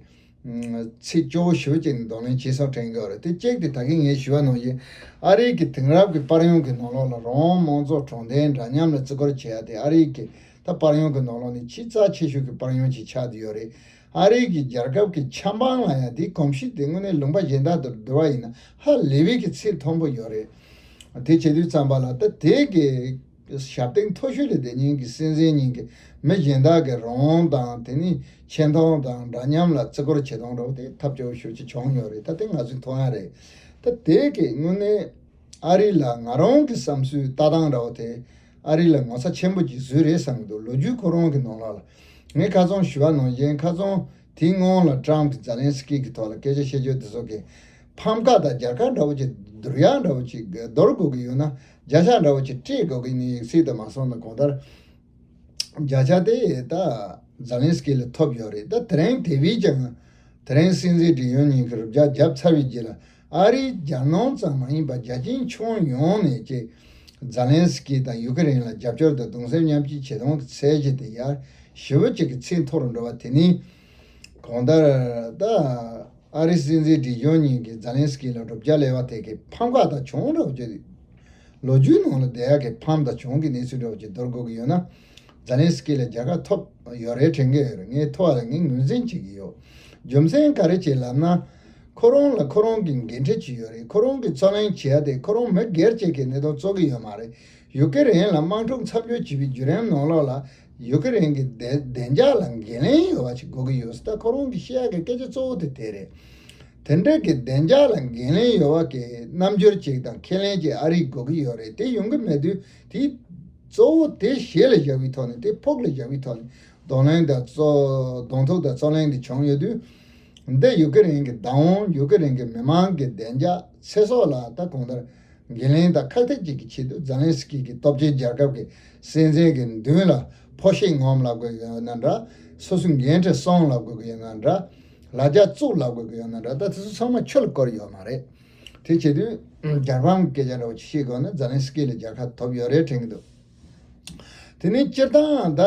ཚིག་སྐྱོ་བོ་ཞེ་པོ་ཅིག་ནས་གདོང་ལེན་བྱས་སོང་དྲན་གྱི་ཡོད་རེད། དེ་གཅིག་དེ་ད་གིན་ངས་ཞུས་པ་ནང་བཞིན་ཨ་རིའི་གི་དེང་རབས་ཀྱི་པར་ཡང་གི་ནང་ལོགས་ལ་རང་དབང་དམངས་གཙོ་དྲང་བདེན་འདྲ་མཉམ་ལ་བརྩི་བཀུར་བྱེད་ཡ་དེ་ཨ་རིའི་གི་ད་པར་ཡང་གི་ནང་ལོགས་ནས་ཆེས་རྩ་ཆེ་ཤོས་ཀྱི་པར་ཡང་ཅིག་ཆགས་བསྡད་ཡོད་རེད། ཨ་རིའི་གི་རྒྱལ་ཁབ་ཀྱི་ཆབ་འབངས་ལ་ཡང་དེའི་གོམས་གཤིས་དེ་དངོས་གནས་ལུང་པ་གཞན་དག་དང་བསྡུར་བ་ཡིན་ན་ཧ་ལས་པའི་གི་ཚད་མཐོན་པོ་ཡོད་རེད། དེ་བྱེད་དུས་ཙམ་པ་ལ་ད་དེ་གི་ཞབས་སྟེགས་མཐོ་ཤོས་ལ་བསྡད་མཁན་གྱི་སྲིད་འཛིན་གཉིས་ཀྱིས་མི་གཞན་དག་གི་རང་དབང་དང་དེ་ནས་ཆེ་མཐོང་དང་འདྲ་མཉམ་ལ་བརྩི་བཀུར་བྱེད་སྟངས་འདྲ་བོ་དེ་ཐབས་སྐྱོ་བོ་ཞེ་པོ་ཅིག་བྱུང་ཡོད་རེད། ད་དེ་ང་ཚོས་མཐོང་ཡ་རེད། ད་དེ་གི་དངོས་གནས་ཨ་རི་ལ་ང་རང་གི་བསམ་ཚུལ་ལྟ་སྟངས་འདྲ་བོ་དེ་ཨ་རི་ལ་ངོ་ཚ་ཆེན་པོ་ཅིག་བཟོས་རེད་བསམ་གྱི་འདུག། ལོ་རྒྱུས་ཁོ་རང་གི་ནང་ལོགས་ལ་ངས་ཁ་སང་ཞུས་པ་ནང་བཞིན། ཁ་སང་དེའི་སྔོན་ལ་ཀྲམ་གྱིས་ཛེ་ལན་སི་ཀི་གི་ཐོག་ལ་སྐད་ཆ་བཤད་རྒྱུ་དེ་ཚོ་གི་ཕམ་ཁ་དང་རྒྱལ་ཁ་འདྲ་བོ་ཅིག་བསྡུར་ཡག་འདྲ་བོ་ཅིག་འདོར་དགོས་ཀྱི་ཡོད་ན། བརྒྱ་ཆ་འདྲ་བོ་ཅིག་སྤྲད་དགོས་ཀྱི་ནི་ཡིག་ཚད་དུ་མ་སོང་ན། གང་ལྟར་བརྒྱ་ཆ་དེ་ད་ཛེ་ལན་སི་ཀི་ལ་ཐོབ་ཡོད་རེད། ད་དེ་རིང་དེ་བས་ཀྱང་དེ་རིང་སྲིད་འཛིན་སྒྲིག་ཡོང་གཉིས་ཀྱི་རུབ་རྒྱག་བརྒྱབ་ཚར་བའི་རྗེས་ལ་ཨ་རིའི་རྒྱལ་ནང་ཙམ་མ་ཡིན་པར་རྒྱལ་སྤྱིའི་ཁྱོན་ཡོངས་ནས་ཀྱི་ཛེ་ལན་སི་ཀི་དང་ཡུ་ཀེ་རེན་ལ་རྒྱབ་སྐྱོར་དང་གདུང་སེམས་མཉམ་སྐྱེད་བྱེད་སྟངས་ཀྱི་ཚད་གཞི་དེ་ཡར་ཞེ་པོ་ཅིག་གི་ཚད་མཐོ་རུ་འགྲོ་བ་དེ་ནི། གང་ལྟར་ད་ཨ་རིའི་སྲིད་འཛིན་སྒྲིག་གཞུང་གཉིས་ཀྱིས་ཛེ་ལན་སི་ཀི་ལ་རུབ་རྒྱག་ལས་པ་དེ་གི་ཕམ་ཁ་དང་གྱོང་འདྲ་བོ་ཅིག། ལོ་རྒྱུས་ནང་ལ་བསྡད་ཡག་གི་ཕམ་དང་གྱོང་གི་གནས་ཚུལ་འདྲ་བོ་ཅིག་འདོར་དགོས་ཀྱི་ཡོད་ན། ཛེ་ལན་སི་ཀི་ལ་རྒྱལ་ཁ་ཐོབ་ཡོད་རེད་དྲན་གྱི་ཡོད་རེད། ངས་ཐོག་ལ་ངས་ངོས་འཛིན་བྱེད་ཀྱི་ཡོད། རྒྱུ་མཚན་ག་རེ་བྱས་ལབ་ན། ཁོ་རང་ལ་ཁོ་རང་གི་འགན་འཁྲི་ཅིག་ཡོད་རེད། ཁོ་རང་གི་རྩོད་ལེན་བྱེད་ཡ་དེ་ཁོ་རང་མི་སྒེར་གཅིག་གི་གནད་དོན་རྩོད་ཀྱི་ཡོད་མ་རེད། ཡུ་ཀེ་རེན་ལ་དམག་འཁྲུག་མཚམས་འཇོག་བྱེད་པའི་བརྒྱུད་རིམ་ནང་ལོགས་ལ་ཡུ་ཀེ་རེན་གྱི་བདེ་བདེ་འཇགས་ལ་འགན་ལེན་ཡོད་པ་ཞིག་དགོས་ཀྱི་ཡོད། ད་ཁོ་རང་གིས་བཤད་ཡག་གི་སྐད་ཆ་གཙོ་བོ་དེ་དེ་རེད། དེ་འདྲ་གི་བདེ་འཇགས་ལ་འགན་ལེན་ཡོད་པ་གི་རྣམ་འགྱུར་ཅིག་དང་ཁས་ལེན་ཅིག་ཨ་རིས་དགོས་ཀྱི་ཡོད་རེད། དེ་ཡོང་གི་མེད་དུས་དེ་གཙོ་བོ་དེ་ཞེ་ལ་བཞག་པའི་ཐོག་ནས། དེ་ཕུགས་ལ་བཞག་པའི་ཐོག་ནས་གདོང་ལེན་དང་རྩོད་གདོང་ཐུག་དང་རྩོད་གླེང་དེ་བྱུང་ཡོད་དུས། འདི་ཡུ་ཀེ་རེན་གྱི་བདག་དབང་། ཡུ་ཀེ་རེན་གྱི་མི་མང་གི་བདེ་འཇགས་ཚེ་སྲོག་ལ་ད་གང་ལྟར་འགན་ལེན་དང་ཁག་ཐེག་ཅིག་གི་ཆེད་དུ་ཛེ་ལན་སི་ཀི་གི་སྟོབས་ཆེན་རྒྱལ་ཁབ་ཀྱི་སྲིད་འཛིན་གྱི་མདུན་ལ་ཕོ་ཤེད་ངོམ་ལབ་དགོས་ཀྱི་ཡོད་ན་འདྲ། སོ་སོའི་འགན་འཁྲི་སྲུང་ལབ་དགོས་ཀྱི་ཡོད་ན་འདྲ། ལ་རྒྱ་བཙུགས་ལབ་དགོས་ཀྱི་ཡོད་ན་འདྲ། ད་དེ་ཚོ་ཚང་མ་ཆུ་ལ་བསྐོར་ཡོད་མ་རེད། དེ་བྱེད་དུས་རྒྱལ་ཕམ་སྐད་ཆ་འདྲ་བོ་ཅིག་བཤད་དགོས་ན་ཛེ་ལན་སི་ཀི་ལ་རྒྱལ་ཁ་ཐོབ་ཡོད་རེད་དྲན་གྱི་འདུག་དེ་ནས་སྤྱིར་བཏང་ད་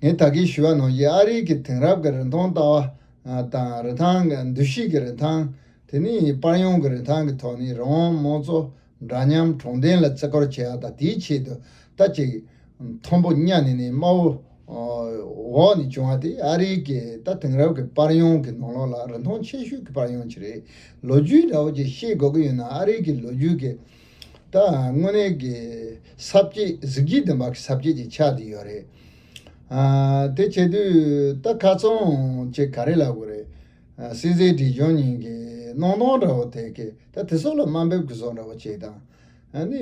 ངས་ད་གིན་ཞུས་པ་ནང་བཞིན་ཨ་རིའི་གི་དེང་རབས་ཀྱི་རིན་ཐང་ལྟ་བ་དང་རིན་ཐང་གི་འདུ་ཤེས་ཀྱི་རིན་ཐང་། དེ་ནས་པར་ཡོང་གི་རིན་ཐང་གི་ཐོག་ནས་རང་དབང་དམངས་གཙོ་འདྲ་མཉམ་དྲང་བདེན་ལ་བརྩི་བཀུར་བྱེད་ཡ་དང་དེའི་ཆེད་དུ་ད་ཅིག་མཐོན་པོ་གཉའ་ནས་ནས་དམའ་བོ་འོག་ནས་བྱུང་བ་དེ་ཨ་རིའི་གི་ད་དེང་རབས་ཀྱི་པར་ཡོང་གི་ནང་ལོགས་ལ་རིན་ཐང་ཆེ་ཤོས་ཀྱི་པར་ཡོང་ཅིག་རེད། ལོ་རྒྱུས་འདྲ་བོ་ཅིག་ཤེས་དགོས་ཀྱི་ཡོད་ན་ཨ་རིའི་གི་ལོ་རྒྱུས་ཀྱི་ད་དངོས་གནས་ཀྱི་ས་བཅད་གཟི་བརྗིད་ལྡན་པ་གི་ས་བཅད་ཅིག་ཆགས་བསྡད་ཡོད་རེད། ཨ་དེ་བྱེད་དུས་ད་ཁ་ཚང་ཅིག་ག་རེ་ལབ་དགོས་རེད། ཨ་སྲིད་འཛིན་སྒྲིག་སྦྱོར་གཉིས་ཀྱི་སྣང་སྟངས་འདྲ་བོ་དེ་གི་ད་དེ་ཚོ་ལ་དམའ་འབེབས་ཀྱི་བཟོ་འདྲ་བོ་ཅིག་དང་། ཨ་ནི་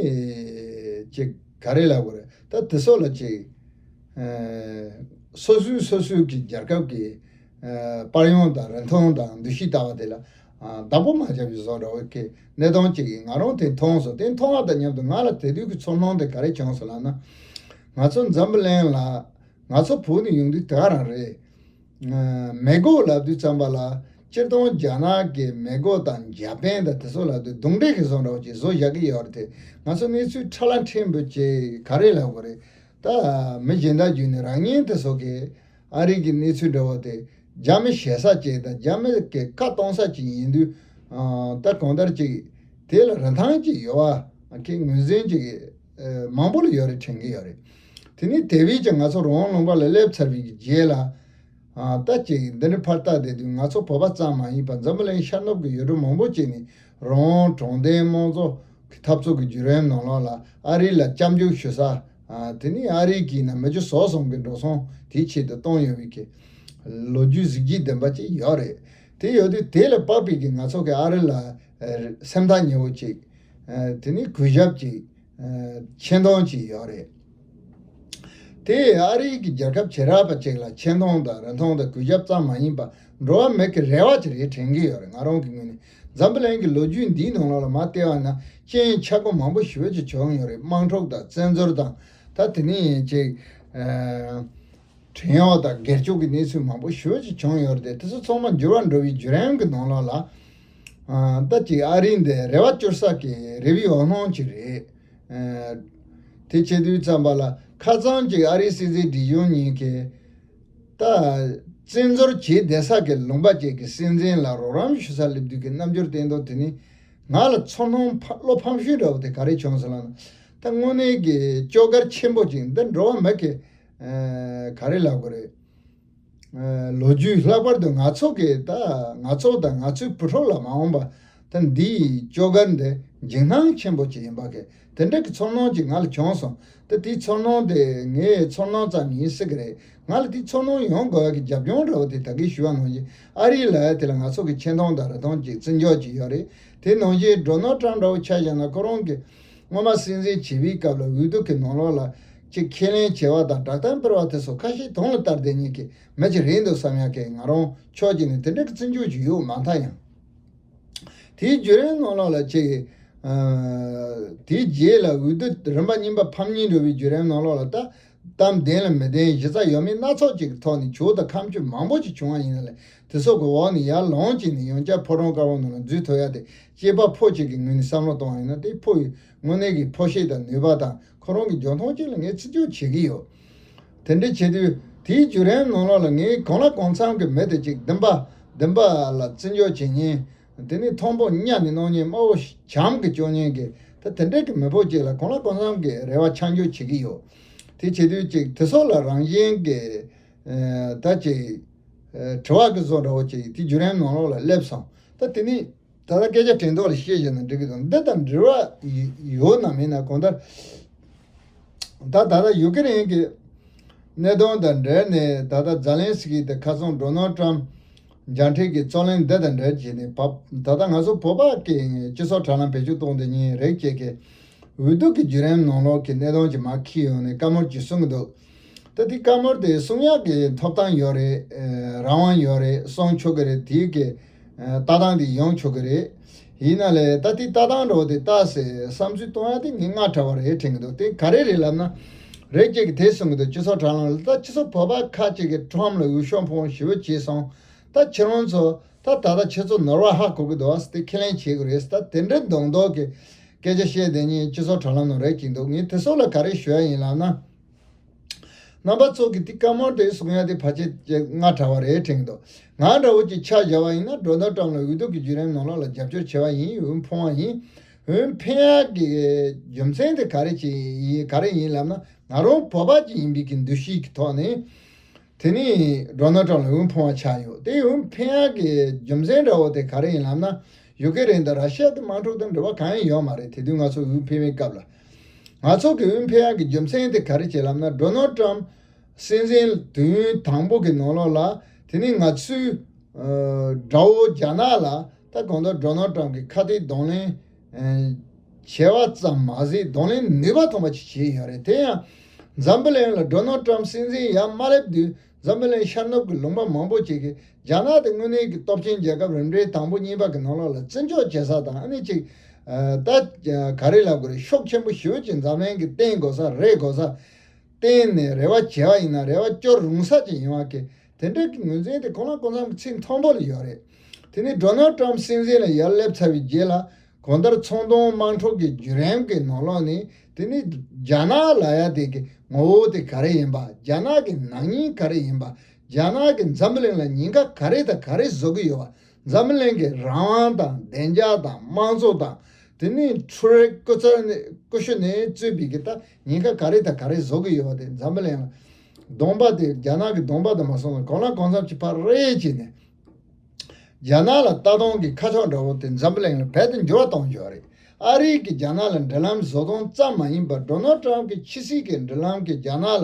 ཅིག་ག་རེ་ལབ་དགོས་རེད། ད་དེ་ཚོ་ལ་ཅིག་ཨ་སོ་སོའི་སོ་སོའི་གི་རྒྱལ་ཁབ་ཀྱི་ཨ་པར་ཡོང་དང་རིན་ཐང་དང་འདུ་ཤེས་ལྟ་བ་དེ་ལ་ཨ་བདག་པོ་མ་བྱས་པའི་བཟོ་འདྲ་བོ་གི་གནས་སྟངས་ཅིག་གི་ང་རང་དེ་མཐོང་སོང་། དེ་མཐོང་བ་དང་མཉམ་དུ་ང་ལ་དེ་དུས་ཀྱི་ཚོར་སྣང་དེ་ག་རེ་བྱུང་སོང་ལབ་ན། ང་ཚོ་འཛམ་བུ་གླིང་ལ་ང་ཚོ་བོད་ནས་ཡོང་དུས་དེ་ག་རང་རེད། ཨ་མེ་འགོག་ལབ་དུས་ཙམ་པ་ལ་སྤྱིར་བཏང་རྒྱ་ནག་གི་མེ་འགོག་དང་འཇར་པན་དང་དེ་ཚོ་ལབ་དུས་གདོན་འདྲེ་གི་བཟོ་འདྲ་བོ་ཅིག་བཟོ་བཞག་གི་ཡོད་རེད་དེ། ང་ཚོ་གནས་ཚུལ་ཁྲ་ལ་ཕྲན་བུ་ཅིག་ག་རེ་ལབ་དགོས་རེད། ད་མི་གཞན་དག་བརྒྱུད་ནས་རང་ཉིད་དེ་ཚོ་གི་ཨ་རི་གི་གནས་ཚུལ་འདྲ་བོ་དེ་རྒྱ་མི་ཞེད་ས་ཅིག་དང་རྒྱ་མི་གི་བཀའ་གཏོང་ས་ཅིག་ཡིན་དུས། ཨ་ད་གང་ལྟར་ཅིག་དེ་ལ་རིན་ཐང་ཅིག་ཡོད་པ་གི་ངོས་འཛིན་ཅིག་ཨ་མང་པོ་ལ་ཡོད་རེད་དྲན་གི་ཡོད་རེད། དེ་ནས་དེ་བས་ཀྱང་ང་ཚོ་རང་དབང་ལུང་པ་ལ་སླེབས་ཚར་བའི་གི་རྗེས་ལ། ཨ་ད་ཅིག་འདི་ནས་ཕར་ལྟ་བསྡད་དུས་ང་ཚོ་བོད་པ་ཙམ་མ་ཡིན་པར་འཛམ་བུ་གླིང་ཤར་ནུབ་ཀྱི་ཡུལ་གྲུ་མང་པོ་ཅིག་ནས་རང་དབང་དྲང་བདེན་དམངས་གཙོ་གི་འཐབ་རྩོད་ཀྱི་བརྒྱུད་རིམ་ནང་ལོགས་ལ་ཨ་རི་ལ་སྐྱབས་འཇུག་ཞུ་ས། ཨ་དེ་ནས་ཨ་རི་གིས་ན་མི་རྒྱུ་ཟོག་གསུམ་གྱི་འགྲོ་སོང་དེའི་ཆེད་དུ་གཏོང་ཡོད་པའི་གི་ལོ་རྒྱུས་གཟི་བརྗིད་ལྡན་པ་ཅིག་ཡོད་རེད། དེ་ཡོད་དུས་དེ་ལ་དཔག་པའི་གི་ང་ཚོ་གི་ཨ་རི་ལ་ཨ་སེམས་ཐག་ཉེ་བོ་ཅིག་ཨ་དེ་ནས་གུས་ཞབས་ཅིག་ཨ་ཆེ་མཐོང་ཅིག་ཡོད་རེད། དེ་ཨ་རིའི་གི་རྒྱལ་ཁབ་བྱེ་བྲག་པ་ཅིག་ལ་ཆེ་མཐོང་དང་རིན་ཐང་དང་གུས་ཞབས་ཙམ་མ་ཡིན་པ་འགྲོ་བ་མི་གི་རེ་བ་ཅིག་རེད་དྲན་གི་ཡོད་རེད། ང་རང་གི་ངོས་ནས་འཛམ་བུ་གླིང་གི་ལོ་རྒྱུས་འདིའི་ནང་ལོགས་ལ་མར་བལྟས་པ་ན་རྐྱེན་ཆག་སྒོ་མང་པོ་ཞེ་པོ་ཅིག་བྱུང་ཡོད་རེད། དམག་འཁྲུག་དང་བཙན་འཛུལ་དང་ད་དེ་ནས་ཅིག་ཨ་བྲན་གཡོག་དང་སྒེར་གཅོད་ཀྱི་གནས་ཚུལ་མང་པོ་ཞེ་པོ་ཅིག་བྱུང་ཡོད་རེད་དེ། དེ་ཚོ་ཚང་མ་འགྱུར་བ་འགྲོ་བའི་བརྒྱུད་རིམ་གྱི་ནང་ལོགས་ལ། ཨ་ད་ཅིག་ཨ་རི་འདི་རེ་བ་བཅོལ་ས་གི་རེ་བའི་འོད་སྣང་ཅིག་རེད། ཨ་དེ་བྱེད་དུས་ཙམ་པ་ལ་ཁ་ཚང་ཅིག་ཨ་རིའི་སྲིད་འཛིན་སྒྲིག་གཞུང་གཉིས་ཀྱིས་ད་བཙན་འཛུལ་བྱས་བསྡད་ས་གི་ལུང་པ་ཅིག་གི་སྲིད་འཛིན་ལ་རོགས་རམ་ཞུ་ས་སླེབས་དུས་ཀྱི་རྣམ་འགྱུར་བསྟན་ཐོག་དེ་ནི་ང་ལ་ཚོར་སྣང་ཕ་བློ་ཕམ་ཤུལ་འདྲ་བོ་དེ་ག་རེ་བྱུང་སོང་ལབ་ན། ད་དངོས་གནས་ཀྱི་སྐྱོ་གར་ཆེན་པོ་ཅིག་འདི་འགྲོ་བ་མི་གི་ཨ་ག་རེ་ལབ་དགོས་རེད། ཨ་ལོ་རྒྱུས་ལྷག་པར་དུ་ང་ཚོ་གི་ད་ང་ཚོ་དང་ང་ཚོའི་བུ་ཕྲུག་ལ་མ་འོངས་པ་ད་འདིའི་སྐྱོ་གར་འདི་འཇིགས་སྣང་ཆེན་པོ་ཅིག་ཡིན་པ་གི་དེ་འདྲ་གི་ཚོར་སྣང་ཅིག་ང་ལ་བྱུང་སོང་། ད་དེའི་ཚོར་སྣང་དེ་ངའི་ཚོར་སྣང་ཙམ་ཡིན་སྲིད་གི་རེད། ང་ལ་དེའི་ཚོར་སྣང་ཡོང་དགོས་ཡ་གི་རྒྱབ་ལྗོངས་འདྲ་བོ་དེ་ད་གིན་ཞུས་པ་ནང་བཞིན་ཨ་རི་ལབ་ཡ་དེ་ལ་ང་ཚོ་གི་ཆེ་མཐོང་དང་རིན་ཐང་ཅིག་བརྩི་འཇོག་ཅིག་ཡོད་རེད། དེ་ནང་བཞིན་ཌོ་ནལ་ཊམ་འདྲ་བོ་ཆ་བཞག་ན་ཁོ་རང་གི་སྔོན་མ་སྲིད་འཛིན་བྱེད་པའི་སྐབས་ལ་འོས་བསྡུ་གི་ནང་ལོགས་ལ་ཅིག་ཁས་ལེན་བྱས་པ་དང་སྒྲ་གདངས་སྤེལ་བ་དེ་ཚོ་ཁ་ཤས་དུང་ལ་བསྟར་བསྡད་མཁན་གྱི་མི་ཅིག་རེད་འདུག་བསམ་ཡག་གི་ང་རང་ཕྱོགས་གཅིག་ནས་དེ་འདྲ་གི་བརྩི་འཇོག་ཅིག་ཡོད་མ་མཐའ་ཡང་། དེའི་བརྒྱུད་རིམ་ནང་ལོགས་ལ་ཅིག་ཨ་དེའི་རྗེས་ལ་འོས་བསྡུ་རིམ་པ་གཉིས་པ་ཕམ་ཉེས་འགྲོ་བའི་བརྒྱུད་རིམ་ནང་ལོགས་ལ་ད་གཏམ་བདེན་ལ་མི་བདེན་གཞི་རྩ་ཡོད་མེད་སྣ་ཚོགས་ཅིག་གི་ཐོག་ནས་གྱོད་དང་ཁ་མཆུ་མང་པོ་ཅིག་བྱུང་བ་ཡིན་ན་ལས་དེ་ཚོ་གི་འོག་ནས་ཡར་ལངས་བྱས་ནས་ཡང་བསྐྱར་ཕོ་བྲང་དཀར་པོ་ནང་ལ་འཛུལ་ཐུབ་ཡ་དེ་སྐྱེས་པ་ཕོ་གཅིག་གི་ངོས་ནས་བསམ་བློ་གཏོང་བ་ཡིན་ན་དེ་ཕོ་ཡི་དངོས་གནས་ཀྱི་ཕོ་ཤེད་དང་ནུས་པ་དང་ཁོ་རང་གི་འཇོན་ཐང་ཅིག་ལ་ངས་བརྩི་འཇོག་བྱེད་ཀྱི་ཡོད། དེ་འདྲ་བྱེད་དུས་དེའི་བརྒྱུད་རིམ་ནང་ལོགས་ལ་ངས་གང་ལ་གང་འཚམ་གྱི་མི་དེ་གཅིག་འདུན་པ་འདུན་པ་ལ་བརྩི་འཇོག་བྱེད་མཁན། དེ་ནས་མཐོན་པོ་གཉའ་ནས་གནང་མཁན་དམའ་བོ་བྱམས་ཀྱི་སྐྱོང་མཁན་གྱི་ད་དེ་འདྲ་གི་མི་བུ་གཅིག་ལ་གང་ལ་གང་འཚམ་གྱི་རེ་བ་ཆ་འཇོག་བྱེད་ཀྱི་ཡོད། དེ་བྱེད་དུས་གཅིག་དེ་ཚོ་ལ་རང་བཞིན་གྱི་ཨ་ད་ཅིག་ཨ་དྲི་བ་གི་བཟོ་འདྲ་བོ་ཅིག་དེ་བརྒྱུད་རིམ་ནང་ལོགས་ལ་སླེབས་སོང་། ད་དེ་ནས། ད་ལྟ་སྐད་ཆ་དྲན་ཐོག་ལ་བཤད་བཞག་ན་འགྲིག་གི་འདུག་འདི་དང་འབྲེལ་བ་ཡོད་ན་མེད་ན་གང་ལྟར། ད་ད་ལྟ་ཡུ་ཀེ་རེན་གྱི་གནད་དོན་དང་འབྲེལ་ནས་ད་ལྟ་ཛ་ལན་སི་ཀི་དང་ཁ་སང་ཌོ་ནལ་ཊམ་མཇལ་འཕྲད་ཀྱི་རྩོད་གླེང་འདི་དང་འབྲེལ་བྱས་ནས་བབ། ད་ལྟ་ང་ཚོ་བོད་པ་གི་སྤྱི་ཚོགས་དྲ་ལམ་བེད་སྤྱོད་གཏོང་བསྡད་མཁན་རིགས་བཅས་ཀྱིས་འོས་བསྡུ་གི་བརྒྱུད་རིམ་ནང་ལོགས་ཀྱི་གནད་དོན་ཅིག་མར་འཁྱེར་ཡོང་ནས་བཀའ་མོལ་ཅིག་གསུང་གི་འདུག་ད་དེ་བཀའ་མོལ་དེ་གསུང་ཡག་གི་ཐོབ་ཐང་ཡོད་རེད། ཨ་རང་དབང་ཡོད་རེད། གསུང་ཆོག་གི་རེད། དེའི་གི་ཨ་ལྟ་སྟངས་དེ་ཡོང་ཆོག་གི་རེད། ཡིན་ན་ལས་ད་དེ་ལྟ་སྟངས་འདྲ་བོ་དེ་ལྟ་སའི་བསམ་ཚུལ་གཏོང་ཡག་དེ་ངས་སྔ་དྲགས་པ་རེད་དྲན་གི་འདུག་དེ་ག་རེ་རེད་ལབ་ན། རེད་ཅིག་གིས་དེ་གསུང་གི་འདུག་སྤྱི་ཚོགས་དྲ་ལམ་ལ་ད་སྤྱི་ཚོགས་བོད་པ་ཁག་ཅིག་གིས་ཊམ་ལ་འུད་ཤོབ་ཕོངས་ཞེ་པོ་བྱས་སོང་། ད་ཁྱེད་རང་ཚོ་ད་ད་ལྟ་ཁྱེད་ཚོ་ནོར་བ་ཧ་གོ་གི་འདུག་ཟེར་ཏེ་ཁས་ལེན་བྱེད་དགོས་རེད་ཟེར། ད་དེ་འདྲའི་མདོག་མདོག་གི་སྐད་ཆ་བཤད་བསྡད་མཁན་སྤྱི་ཚོགས་དྲ་ལམ་ནང་རེད་ཀྱི་འདུག་ངས་དེ་ཚོ་ལ་ག་རེ་ཞུ་ཡ་ཡིན་ལབ་ན། རྣམ་པ་ཚོ་གིས་དེ་བཀའ་མོལ་དེ་གསུང་ཡ་དེ་ཕལ་ཆེར་སྔ་དྲགས་པ་རེད་དྲན་གྱི་འདུག་ང་འདྲ་བོ་ཅིག་ཆ་བཞག་པ་ཡིན་ན་ཌོ་ནལ་ཊམ་ལ་འོས་བསྡུ་གི་བརྒྱུད་རིམ་ནང་ལོགས་ལ་རྒྱབ་སྐྱོར་བྱས་པ་ཡིན། འོས་འཕངས་པ་ཡིན། འོས་འཕེན་ཡག་གི་རྒྱུ་མཚན་དེ་ག་རེ་ཅིག་ཡིན་ག་རེ་ཡིན་ལབ་ན། ང་རང་བོད་པ་ཅིག་ཡིན་པའི་གི་འདུ་ཤེས་ཀྱི་ཐོག་ནས་དེ་ནས་ཌོ་ནལ་ཊམ་ལ་འོས་འཕངས་པ་ཆགས་ཡོད། དེ་འོས་འཕེན་ཡག་གི་རྒྱུ་མཚན་འདྲ་བོ་དེ་ག་རེ་ཡིན་ལབ་ན། ཡུ་ཀེ་རེན་དང་ར་ཤི་ཡ་དེ་དམག་འཁྲུག་དང་འབྲེལ་བ་གང་ཡང་ཡོད་མ་རེད། དེ་དུས་ང་ཚོ་འོས་འཕེན་པའི་སྐབས་ལ། ང་ཚོ་གི་འོས་འཕེན་ཡག་གི་རྒྱུ་མཚན་དེ་ག་རེ་བྱས་ལབ་ན། ཌོ་ནལ་ཊམ་སྲིད་འཛིན་དུས་ཡུན་དང་པོ་གི་ནང་ལོགས་ལ་དེ་ནི་ང་ཚོའི་ཨ་དགྲ་བོ་རྒྱ་ནག་ལ་ད་གང་ལྟར་ཌོ་ནལ་ཊམ་གི་ཁ་གཏད་གདོང་ལེན་ཨ་བྱས་པ་ཙམ་མ་ཟད་གདོང་ལེན་ནུས་པ་ཐོན་པ་ཅིག་བྱས་ཡོད་རེད། དེ་ཡང་འཛམ་བུ་གླིང་ལ་ཌོ་ནལ་ཊམ་སྲིད་འཛིན་ཡར་མ་སླེབས་དུས་འཛམ་བུ་གླིང་ཤར་ནུབ་ཀྱི་ལུང་པ་མང་པོ་ཅིག་གིས་རྒྱ་ནག་དེ་དངོས་གནས་ཀྱི་སྟོབས་ཆེན་རྒྱལ་ཁབ་རིམ་གྲས་དང་པོ་གཉིས་པ་གི་ནང་ལོགས་ལ་བརྩི་འཇོག་བྱེད་ས་དང་། ཨ་ནི་ཅིག་ཨ་ད་ག་རེ་ལབ་དགོས་རེད། ཤུགས་ཆེན་པོ་ཞེ་པོ་ཅིག་འཛམ་གླིང་གིས་བརྟེན་དགོས་ས་རེད་དགོས་ས་བརྟེན་ནས་རེ་བ་བྱས་པ་ཡིན་ན་རེ་བ་སྐྱོར་རུང་ས་ཅིག་ཡིན་པ་གི་དེ་འདྲ་གི་ངོས་འཛིན་དེ་ཁོ་རང་ཁོ་ཚང་གི་ཚིག་མཐོན་པོ་ལ་ཡོད་རེད། དེ་ནས་ཌོ་ནལ་ཊམ་སྲིད་འཛིན་ལ་ཡར་སླེབས་ཚར་བའི་རྗེས་ལ་གང་ལྟར་ཚོང་དོན་དམག་འཁྲུག་གི་བརྒྱུད་རིམ་གྱི་ནང་ལོགས་ནས་དེ་ནི་རྒྱ་ནག་ལབ་ཡ་དེ་གི་ངོ་བོ་དེ་ག་རེ་ཡིན་པ། རྒྱ་ནག་གི་ནག་ཉེས་ག་རེ་ཡིན་པ། རྒྱ་ནག་གི་འཛམ་བུ་གླིང་ལ་ཉེན་ཁ་ག་རེ་དང་ག་རེ་བཟོ་གི་ཡོད་པ། འཛམ་བུ་གླིང་གི་རང་དབང་དང་བདེ་འཇགས་དང་དམངས་གཙོ་དང་དེ་ནི་འཕྲུལ་རིག་སྐུ་ཚབ་ནས་ཀུ་ཤུ་ནས་གཙོས་པའི་གི་ད་ཉེན་ཁ་ག་རེ་དང་ག་རེ་བཟོ་གི་ཡོད་པ་དེ། འཛམ་བུ་གླིང་ལ་གདོང་པ་དེ་རྒྱ་ནག་གི་གདོང་པ་དུ་མ་སོང་བར་གང་ལ་གང་འཚམ་གྱི་ཕར་རེད་བྱས་ནས། རྒྱ་ནག་ལ་ལྟ་སྟངས་ཀྱི་ཁ་ཕྱོགས་འདྲ་བོ་དེ་འཛམ་བུ་གླིང་ལ་རྦད་དེ་འགྱུར་བ་གཏོང་རྒྱུ་རེད། ཨ་རིས་ཀྱིས་རྒྱ་ནག་ལ་འབྲེལ་ལམ་བཟོ་སྟངས་ཙམ་མ་ཡིན་པར་ཌོ་ནལ་ཊམ་གྱི་ཕྱི་སྲིད་ཀྱི་འབྲེལ་ལམ་གྱིས་རྒྱ་ནག་ལ་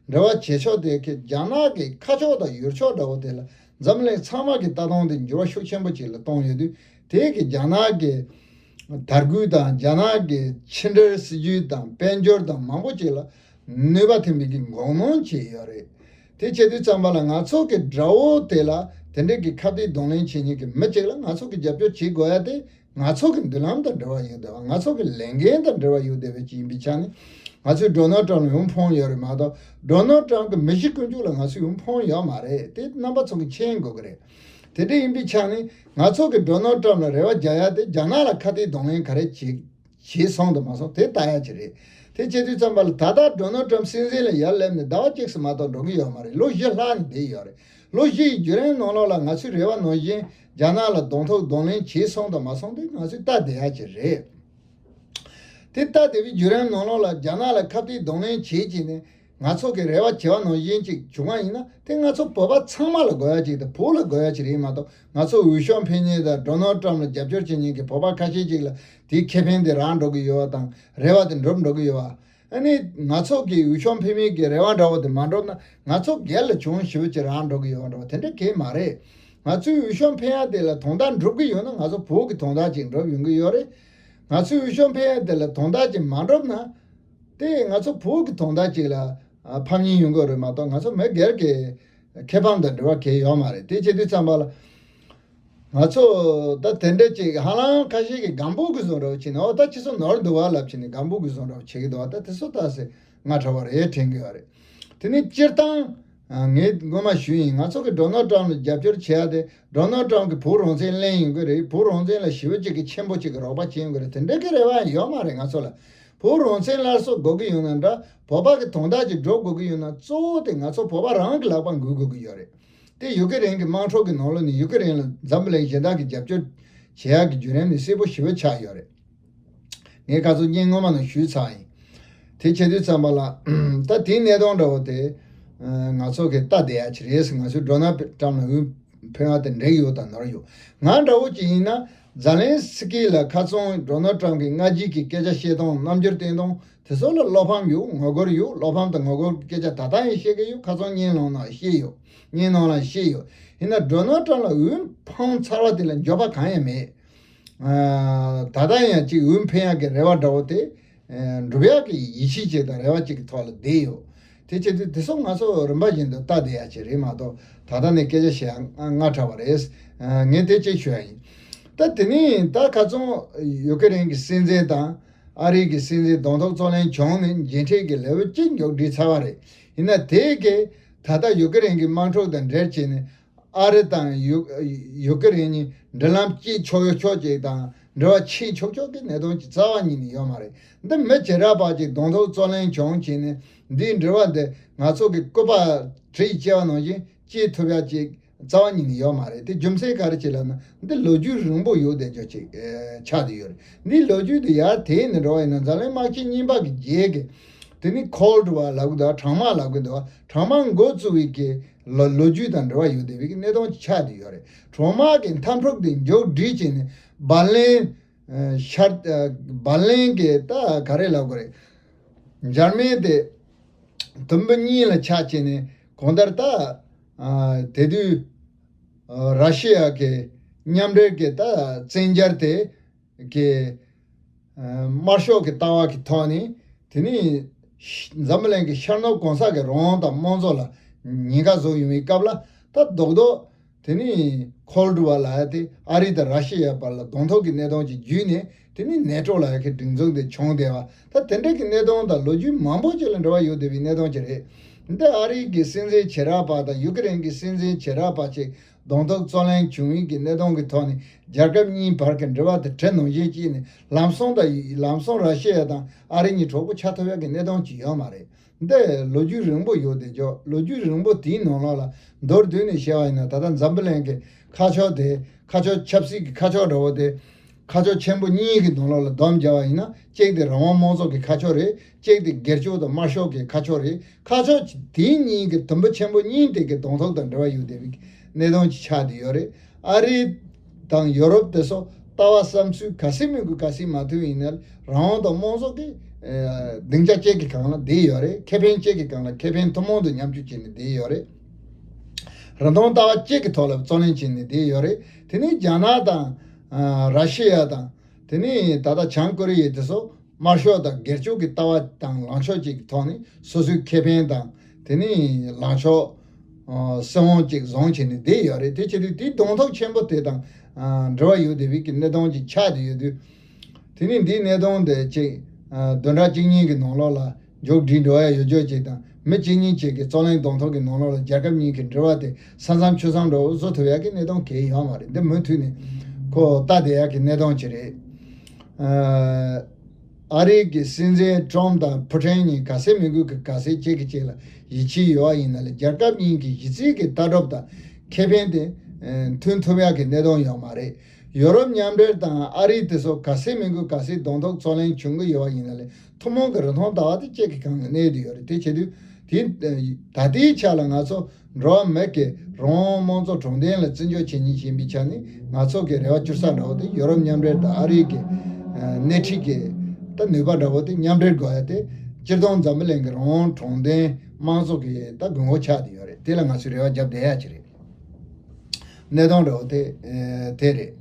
འབྲེལ་བ་བྱེད་ཕྱོགས་དེ་གི་རྒྱ་ནག་གི་ཁ་ཕྱོགས་དང་ཡུལ་ཕྱོགས་འདྲ་བོ་དེ་ལ་འཛམ་གླིང་ཚང་མ་གི་ལྟ་སྟངས་དེ་འགྱུར་བ་ཤུགས་ཆེན་པོ་ཅིག་ལ་གཏོང་ཡོད་དུས། དེ་གི་རྒྱ་ནག་གི་དར་རྒུད་དང་རྒྱ་ནག་གི་ཕྱི་འབྲེལ་སྲིད་ཇུས་དང་དཔལ་འབྱོར་དང་མང་པོ་ཅིག་ལ་གནོད་པ་ཐེབས་པའི་གི་འགོག་སྣང་བྱས་ཡོད་རེད། དེ་བྱེད་དུས་ཙམ་པ་ལ་ང་ཚོ་གི་དགྲ་བོ་དེ་ལ་དེ་འདྲའི་གི་ཁ་གཏད་གདོང་ལེན་བྱེད་མཁན་གྱི་མི་གཅིག་ལ་ང་ཚོ་གི་རྒྱབ་སྐྱོར་བྱེད་དགོས་ཡ་དེ་ང་ཚོ་གི་མདུན་ལམ་དང་འབྲེལ་བ་ཡོད་བསྡད་པ། ང་ཚོ་གི་ལས་འགན་དང་འབྲེལ་བ་ཡོད་བསྡད་པ་ཅིག་ཡིན་པའི་ཆ་ནས་ང་ཚོས་ཌོ་ནལ་ཊམ་ལ་འོས་འཕངས་ཡོད་རེད་མ་གཏོགས། ཌོ་ནལ་ཊམ་གི་མི་གཞི་ཀུན་སྤྱོད་ལ་ང་ཚོས་འོས་འཕངས་ཡོད་མ་རེད། དེ་རྣམ་པ་ཚོ་གི་མཁྱེན་དགོས་ཀྱི་རེད། དེ་འདྲ་ཡིན་པའི་ཆ་ནས་ང་ཚོ་གི་ཌོ་ནལ་ཊམ་ལ་རེ་བ་རྒྱག་ཡ་དེ་རྒྱ་ནག་ལ་ཁ་གཏད་གདོང་ལེན་ག་རེ་བྱེད་བྱས་སོང་དང་མ་སོང་དེ་ལྟ་ཡ་ཅིག་རེད། དེ་བྱེད་དུས་ཙམ་པ་ལ་ད་ལྟ་ཌོ་ནལ་ཊམ་སྲིད་འཛིན་ལ་ཡར་སླེབས་ནས་ཟླ་བ་གཅིག་ཙམ་མ་གཏོགས་འགྲོ་གི་ཡོད་མ་རེད། ལོ་བཞི་ལྷག་ནས་བསྡད་ཡོད་རེད། ལོ་བཞི་ཡི་བརྒྱུད་རིམ་ནང་ལོགས་ལ་ང་ཚོས་རེ་བ་ནང་བཞིན་རྒྱ་ནག་ལ་གདོང་ཐུག་གདོང་ལེན་བྱས་སོང་དང་མ་སོང་དེ་ང་ཚོས་ལྟ་བསྡད་ཡ་ཅིག་རེད། དེ་ལྟ་བསྡད་པའི་བརྒྱུད་རིམ་ནང་ལོགས་ལ་རྒྱ་ནག་ལ་ཁ་གཏད་གདོང་ལེན་བྱས་བྱས་ནས་ང་ཚོ་གི་རེ་བ་བྱས་པ་ནང་བཞིན་ཅིག་བྱུང་བ་ཡིན་ན་དེ་ང་ཚོ་བོད་པ་ཚང་མ་ལ་དགོས་ཡ་ཅིག་དང་བོད་ལ་དགོས་ཡ་ཅིག་རེད་མ་གཏོགས། ང་ཚོ་འོས་ཤོག་འཕེན་མཁན་དང་ཌོ་ནལ་ཊམ་ལ་རྒྱབ་སྐྱོར་བྱེད་མཁན་གྱི་བོད་པ་ཁ་ཤས་ཅིག་ལ་དེའི་ཁེ་ཕན་དེ་རག་འགྲོ་གི་ཡོད་པ་དང་རེ་བ་དེ་འགྲུབ་འགྲོ་གི་ཡོད་པ། ཨ་ནི་ང་ཚོ་གི་འོས་ཤོག་འཕེན་མཁན་གྱི་རེ་བ་འདྲ་བོ་དེ་མ་འགྲུབ་ན་ང་ཚོ་སྒེར་ལ་གྱོང་ཞེ་པོ་ཅིག་རག་འགྲོ་གི་ཡོད་པ་འདྲ་བོ་དེ་འདྲ་གང་ཡང་མ་རེད། ང་ཚོའི་འོས་ཤོག་འཕེན་ཡ་དེ་ལ་དོན་དག་འགྲུབ་ཀྱི་ཡོད་ན་ང་ཚོ་བོད་ཀྱི་དོན་དག་ཅིག་འགྲུབ་ཡོང་གི་ཡོད་རེད། ང་ཚོའི་འོས་ཤོག་འཕེན་ཡ་དེ་ལ་དོན་དག་ཅིག་མ་འགྲུབ་ན། དེ་ང་ཚོ་བོད་ཀྱི་དོན་དག་ཅིག་ལ་ཨ་ཕམ་ཉེས་ཡོང་གི་རེད་མ་གཏོགས་ང་ཚོ་མི་སྒེར་གྱི་ཁེ་ཕམ་དང་འབྲེལ་བ་གང་ཡང་ཡོད་མ་རེད། དེ་བྱེད་དུས་ཙམ་པ་ལ་ང་ཚོ་ད་དེ་འདྲ་ཅིག་ཧ་ལམ་ཁ་ཤས་ཀྱིས་སྒམ་པོ་གི་བཟོ་འདྲ་བོ་བྱས་ནས། ཨོ་ད་ཁྱེད་ཚོ་ནོར་འདུག་བ་ལབ་བྱས་ནས་སྒམ་པོ་གི་བཟོ་འདྲ་བོ་བྱེད་ཀྱི་འདུག་བ། ད་དེ་ཚོ་ད་སེ་སྔ་དྲགས་པ་རེད་དྲན་གྱི་ཡོད་རེད། དེ་ནས་སྤྱིར་བཏང་ངས་སྔོན་མ་ཞུས་ཡིན། ང་ཚོ་གི་ཌོ་ནལ་ཊམ་ལ་རྒྱབ་སྐྱོར་བྱེད་ཡ་དེ་ཌོ་ནལ་ཊམ་གི་བོད་རང་བཙན་ལེན་ཡོང་གི་རེད། བོད་རང་བཙན་ལ་ཞེ་པོ་ཅིག་གི་ཆེན་པོ་ཅིག་གི་རོགས་པ་བྱེད་ཡོང་གི་རེད། དེ་འདྲ་གི་རེ་བ་ཡང་ཡོད་མ་རེད་ང་ཚོ་ལ། བོད་རང་བཙན་སླར་གསོ་དགོས་ཀྱི་ཡོད་ན་འདྲ། བོད་པ་གི་དོན་དག་ཅིག་སྒྲུབ་དགོས་ཀྱི་ཡོད་ན་གཙོ་བོ་དེ་ང་ཚོ་བོད་པ་རང་གི་ལག་པ་འགུལ་དགོས་ཀྱི་ཡོད་རེད། དེ་ཡུ་ཀེ་རེན་གྱི་དམག་འཁྲུག་གི་ནང་ལོགས་ནས་ཡུ་ཀེ་རེན་ལ་འཛམ་བུ་གླིང་གཞན་དག་གིས་རྒྱབ་སྐྱོར་བྱེད་ཡག་གི་བརྒྱུད་རིམ་ནས་གསལ་པོ་ཞེ་པོ་ཆགས་ཡོད་རེད། ངས་ཁ་སང་བརྙན་སྔོན་མ་ནང་ཞུས་ཚར་ཡིན། དེ་བྱེད་དུས་ཙམ་པ་ལ་ད་དེའི་གནད་དོན་འདྲ་བོ་དེ་ང་ཚོ་གིས་ལྟ་བསྡད་ཡ་ཅིག་རེད་ཟེར། ང་ཚོས་ཌོ་ནལ་ཊམ་ལ་འོས་འཕེན་ཡ་དེ་འགྲིག་ཡོད་དང་ནོར་ཡོད། ང་འདྲ་བོ་ཅིག་ཡིན་ན་ཛ་ལན་སི་ཀི་ལ་ཁ་སང་ཌོ་ནལ་ཊམ་གྱིས་སྔ་རྗེས་ཀྱི་སྐད་ཆ་བཤད་སྟངས་རྣམ་འགྱུར་བསྟན་སྟངས་དེ་ཚོ་ལ་བློ་ཕམ་ཡོད། ངོ་རྒོལ་ཡོད། བློ་ཕམ་དང་ངོ་རྒོལ་གྱི་སྐད་ཆ་ད་ལྟ་ཡང་བཤད་ཀྱི་ཡོད། ཁ་སང་བརྙན་ལམ་ནང་བཤད་ཡོད། བརྙན་ནང་ལ་བཤད་ཡོད། ཡིན་ན་ཌོ་ནལ་ཊམ་ལ་འོས་འཕངས་ཚར་བ་དེ་ལ་འགྱོད་པ་གང་ཡང་མེད། ཨ་ད་ལྟ་ཡང་ཅིག་འོས་འཕེན་ཡག་གི་རེ་བ་འདྲ་བོ་དེ་ཨ་འགྲུབ་ཡག་གི་ཡིད་ཆེས་ཅིག་དང་རེ་བ་ཅིག་གི་ཐོག་ལ་བསྡད་ཡོད། དེ་བྱེད་དུས་དེ་ཚོ་ང་ཚོ་རིམ་པ་བཞིན་དུ་ལྟ་བསྡད་ཡག་ཅིག་རེད་མ་གཏོགས་ད་ལྟ་ནས་སྐད་ཆ་བཤད་ཡག་སྔ་དྲགས་པ་རེད། ཨ་ངས་དེ་གཅིག་ཞུ་ཡག་ཡིན། ད་དེ་ནས་ད་ཁ་སང་ཡུ་ཀེ་རེན་གྱི་སྲིད་འཛིན་དང་ཨ་རི་གི་སྲིད་འཛིན་གདོང་ཐུག་རྩོད་ལེན་བྱུང་ནས་མཇལ་འཕྲད་ཀྱི་ལེའུ་གཅིག་མཇུག་སྒྲིལ་ཚར་བ་རེད། ཡིན་ན་དེ་གས་ད་ལྟ་ཡུ་ཀེ་རེན་གྱི་དམག་འཁྲུག་དང་འབྲེལ་བྱས་ནས་ ཨ་རི་དང་ཡུ་ཡུ་ཀེ་རེན་གཉིས་འབྲེལ་ལམ་བཅད་ཆོག་ཆོག་ཅིག་དང་འབྲེལ་བ་ཕྱེ་ཆོག་ཆོག་གི་གནད་དོན་ཅིག་རྩ་བ་ཉིད་ནས་ཡོད་མ་རེད། འདི་མི་བྱེ་བྲག་པ་ཅིག་གདོང་ཐུག་རྩོད་ལེན་བྱུང་བྱས་ནས་འདིའི་འབྲེལ་བ་འདི་ང་ཚོ་གི་སྐུད་པ་གྲི་ཡིས་བཅད་པ་ནང་བཞིན་བཅད་ཐུབ་ཡ་ཅིག་རྩ་བ་ཉིད་ནས་ཡོད་མ་རེད། དེ་རྒྱུ་མཚན་ག་རེ་བྱས་ལབ་ན། འདི་ལོ་རྒྱུས་རིང་པོ་ཡོད་བསྡད་རྒྱུ་ཅིག་ཨེ་ཆགས་བསྡད་ཡོད་རེད། འདིའི་ལོ་རྒྱུས་དེ་ཡར་དེད་ནས་འགྲོ་བ་ཡིན་ན། འཛམ་གླིང་དམག་ཆེན་གཉིས་པ་གི་རྗེས་ཀྱི་དེ་ནི་ཁོལ་ཌི་ཝར་ལབ་གི་འདུག་གྲང་དམག་ལབ་གི་འདུག་གྲང་དམག་འགོ་བཙུགས་པའི་གི་ལོ་ལོ་རྒྱུས་དང་འབྲེལ་བ་ཡོད་བསྡད་པའི་གི་གནད་དོན་ཅིག་ཆགས་བསྡད་ཡོད་རེད། གྲང་དམག་གི་འཐབ་འཁྲུག་དེ་མཇུག་སྒྲིལ་བྱས་ནས་འབར་ལིན། ཨ་ཤར་ཨ་འབར་ལིན་གྱི་ད་ག་རེ་ལབ་དགོས་རེད། འཇར་མན་དེ་དུམ་བུ་གཉིས་ལ་ཆགས་བྱས་ནས་གང་ལྟར་ད་ཨ་དེ་དུས་ཨ་ར་ཤི་ཡ་གི་མཉམ་འབྲེལ་གྱི་ད་བཙན་རྒྱལ་དེ་གི་ཨ་དམར་ཤོག་གི་ལྟ་བ་གི་ཐོག་ནས། དེ་ནི་ཤ་འཛམ་བུ་གླིང་གི་ཤར་ནུབ་གང་ས་གི་རང་དབང་དང་དམངས་གཙོ་ལ་ཉེན་ཁ་བཟོ་ཡོང་བའི་སྐབས་ལ། ད་རྡོག་རྡོག་དེ་ནི་ཁོལ་ཌི་ཝར་ལབ་ཡ་དེ་ཨ་རི་དང་ར་ཤི་ཡའི་བར་ལ་གདོང་ཐུག་གི་གནད་དོན་ཅིག་བརྒྱུད་ནས། དེ་ནི་ནེ་ཊོ་ལབ་ཡ་གི་སྒྲིག་འཛུགས་དེ་བྱུང་བསྡད་པ། ད་དེ་འདྲ་གི་གནད་དོན་དང་ལོ་རྒྱུས་མང་པོ་ཅིག་ལ་འབྲེལ་བ་ཡོད་བསྡད་པའི་གནད་དོན་ཅིག་རེད། འདི་ཨ་རི་གི་སྲིད་འཛིན་བྱེ་བྲག་པ་དང་ཡུ་ཀེ་རེན་གྱི་སྲིད་འཛིན་བྱེ་བྲག་པ་ཅིག་གདོང་ཐུག་རྩོད་ལེན་བྱུང་ཡིན་གྱི་གནད་དོན་གྱི་ཐོག་ནས་རྒྱལ་ཁབ་གཉིས་བར་གྱི་འབྲེལ་བ་དེ་གྲི་ནང་བཞིན་བཅད་ནས། ལམ་སང་དང་ལམ་སང་ར་ཤི་ཡ་དང་ཨ་རི་གཉིས་གྲོགས་པོ་ཆགས་ཐུབ་ཡ་གི་གནད་དོན་ཅིག་ཡོད་མ་རེད། འདི་ལོ་རྒྱུས་རིང་པོ་ཡོད་དེ་ཅོག་ལོ་རྒྱུས་རིང་པོ་དེའི་ནང་ལོགས་ལ་མདོར་བསྡུས་ནས་བཤད་པ་ཡིན་ན། ད་ལྟ་འཛམ་བུ་གླིང་གི་ཁ་ཕྱོགས་དེ། ཁ་ཕྱོགས་ཆབ་སྲིད་ཀྱི་ཁ་ཕྱོགས་འདྲ་བོ་དེ། ཁ་ཕྱོགས་ཆེན་པོ་གཉིས་ཀྱི་ནང་ལོགས་ལ་བསྡོམས་བྱས་པ་ཡིན་ན། གཅིག་དེ་རང་དབང་དམངས་གཙོ་གི་ཁ་ཕྱོགས་རེད། གཅིག་དེ་སྒེར་གཅོད་དང་དམར་ཤོག་གི་ཁ་ཕྱོགས་རེད། ཁ་ཕྱོགས་དེ་གཉིས་ཀྱི་དུམ་བུ་ཆེན་པོ་གཉིས་དེ་གི་གདོང་ཐུག་དང་འབྲེལ་བ་ཡོད་བསྡད་པའི་གནད་དོན་ཅིག་ཆགས་བསྡད་ཡོད་རེད། ཨ་རི་དང་ཡོ་རོབ་དེ་ཚོ་ལྟ་བ་བསམ་ཚུལ་ག་ཚད་མི་དགོས་ག་ཚད་མ་ཐུབ་ཡིན་ན། རང་དབང་དང་དམངས་གཙོ་གི་ཨ་སྡིངས་ཆ་གཅིག་གི་སྒང་ལ་བསྡད་ཡོད་རེད། ཁེ་ཕན་གཅིག་གི་སྒང་ལ་ཁེ་ཕན་ཐུན་མོང་དུ་མཉམ་སྤྱོད་བྱས་ནས་བསྡད་ཡོད་རེད། རིན་ཐང་ལྟ་བ་གཅིག་གི་ཐོག་ལ་རྩོད་ལེན་བྱས་ནས་བསྡད་ཡོད་རེད། དེ་ནས་རྒྱ་ནག་དང་ཨ་ར་ཤི་ཡ་དང་། དེ་ནས་ད་ལྟ་བྱང་ཀོ་རི་ཡ་དེ་ཚོ་དམར་ཤོག་དང་སྒེར་གཅོད་ཀྱི་ལྟ་བ་དང་ལངས་ཕྱོགས་གཅིག་གི་ཐོག་ནས་སོ་སོའི་ཁེ་ཕན་དང་། དེ་ནས་ལངས་ཕྱོགས་ཨ་སྲིད་དབང་གཅིག་བཟུང་བྱས་ནས་བསྡད་ཡོད་རེད། དེ་བྱེད་དུས་དེའི་གདོང་ཐུག་ཆེན་པོ་དེ་དང་ཨ་འབྲེལ་བ་ཡོད་བསྡད་པའི་གི་གནད་དོན་ཅིག་ཆགས་བསྡད་ཡོད་དུས། དེ་ནས་འདིའི་གནད་དོན་དེ་ཅིག་ཨ་བདུན་ཕྲག་གཅིག་གཉིས་ཀྱི་ནང་ལོགས་ལ་མཇུག་སྒྲིལ་འགྲོ་ཡ་ཡོད་རྒྱུ་ཅིག་དང་། མི་གཅིག་གཉིས་ཅིག་གི་རྩོད་གླེང་གདོང་ཐུག་གི་ནང་ལོགས་ལ་རྒྱལ་ཁབ་གཉིས་ཀྱི་འབྲེལ་བ་དེ་ས་མཚམས་ཆུ་མཚམས་འདྲ་བོ་བཟོ་ཐུབ་ཡ་གི་གནད་དོན་གང་ཡང་ཡོད་མ་རེད། འདི་མུ་མཐུད་ནས་ཁོ་ལྟ་བསྡད་ཡ་གི་གནད་དོན་ཅིག་རེད། ཨ་ཨ་རི་གི་སྲིད་འཛིན་ཀྲམ་དང་ཕུ་ཊིན་གཉིས་ག་ཚད་མི་དགོས་གི་ག་ཚད་གཅིག་གིས་གཅིག་ལ་ཡིད་ཆེས་ཡོད་པ་ཡིན་ན་ལས། རྒྱལ་ཁབ་གཉིས་ཀྱི་གཞི་རྩའི་གི་ལྟ་གྲུབ་དང་ཁེ་ཕན་དེ་ཨ་མཐུན་ཐུབ་ཡ་གི་གནད་དོན་ཡོད་མ་རེད། ཡོ་རོབ་མཉམ་འབྲེལ་དང་ཨ་རི་དེ་ཚོ་ག་ཚད་མི་དགོས་ག་ཚད་གདོང་ཐུག་རྩོད་གླེང་བྱུང་གི་ཡོད་པ་ཡིན་ན་ལས། ཐུན་མོང་གི་རིན་ཐང་ལྟ་བ་དེ་གཅིག་གི་སྒང་ལ་གནས་བསྡད་ཡོད་རེད། དེ་བྱེད་དུས་དེ་ད་ལྟའི་ཆ་ལ་ང་ཚོ་འགྲོ་བ་མི་གི་རང་དབང་དམངས་གཙོ་དྲང་བདེན་ལ་བརྩི་འཇོག་བྱེད་མཁན་ཞིག་ཡིན་པའི་ཆ་ནས། ང་ཚོ་གི་རེ་བ་བཅོལ་ས་འདྲ་བོ་དེ་ཡོ་རོབ་མཉམ་འབྲེལ་དང་ཨ་རི་གི་ཨ་སྣེ་ཁྲིད་ཀྱི་ད་ནུས་པ་འདྲ་བོ་དེ་མཉམ་འབྲེལ་དགོས་ཡ་དེ། སྤྱིར་བཏང་འཛམ་བུ་གླིང་གི་རང་དབང་དྲང་བདེན་དམངས་གཙོ་གི་ད་དགོས་མཁོ་ཆགས་བསྡད་ཡོད་རེད། དེ་ལ་ང་ཚོས་རེ་བ་བརྒྱབ་བསྡད་ཡ་ཅིག་རེད། གནད་དོན་འདྲ་བོ་དེ་ཨེ་དེ་རེད།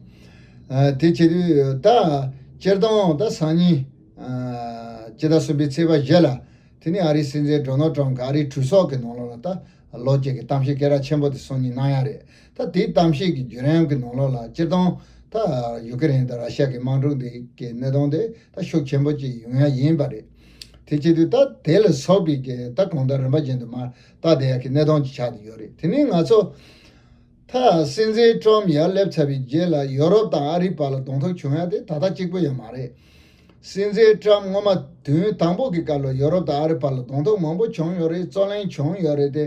ཨ་དེ་བྱེད་དུས་ད་སྤྱིར་བཏང་ད་སང་ཉིན་ཨ་སྤྱི་ཟླ་གསུམ་པའི་ཚེས་པ་བཞི་ལ། དེ་ནས་ཨ་རིའི་སྲིད་འཛིན་ཌོ་ནལ་ཌི་ཊརམ་གྱིས་ཨ་རིའི་གྲོས་ཚོགས་ཀྱི་ནང་ལོགས་ལ་ད་ལོ་གཅིག་གི་གཏམ་བཤད་སྐད་གྲགས་ཆེན་པོ་དེ་སང་ཉིན་གནང་ཡ་རེད། ད་དེའི་གཏམ་བཤད་ཀྱི་བརྒྱུད་རིམ་གྱི་ནང་ལོགས་ལ་སྤྱིར་བཏང་ད་ཡུ་ཀེ་རེན་དང་ར་ཤི་ཡ་གི་དམག་འཁྲུག་འདི་གི་གནད་དོན་དེ་ད་ཤུགས་ཆེན་པོ་ཅིག་ཡོང་ཡ་ཡིན་པ་རེད། དེ་བྱེད་དུས་ད་དེ་ལ་སོགས་པའི་གི་ད་གང་ལྟར་རིམ་པ་བཞིན་དུ་མར་ལྟ་བསྡད་ཡ་གི་གནད་དོན་ཅིག་ཆགས་བསྡད་ཡོད་རེད། དེ་ནས་ང་ཚོ་ད་སྲིད་འཛིན་ཊརམ་ཡར་སླེབས་ཚར་བའི་རྗེས་ལ་ཡོ་རོབ་དང་ཨ་རིའི་བར་ལ་གདོང་ཐུག་བྱུང་ཡ་དེ་ད་ལྟ་གཅིག་པུ་ཡང་མ་རེད། སྲིད་འཛིན་ཊརམ་སྔོན་མ་དུས་ཡུན་དང་པོ་གི་སྐབས་ལ་ཡོ་རོབ་དང་ཨ་རིའི་བར་ལ་གདོང་ཐུག་མང་པོ་བྱུང་ཡོད་རེད། རྩོད་གླེང་བྱུང་ཡོད་རེད་དེ།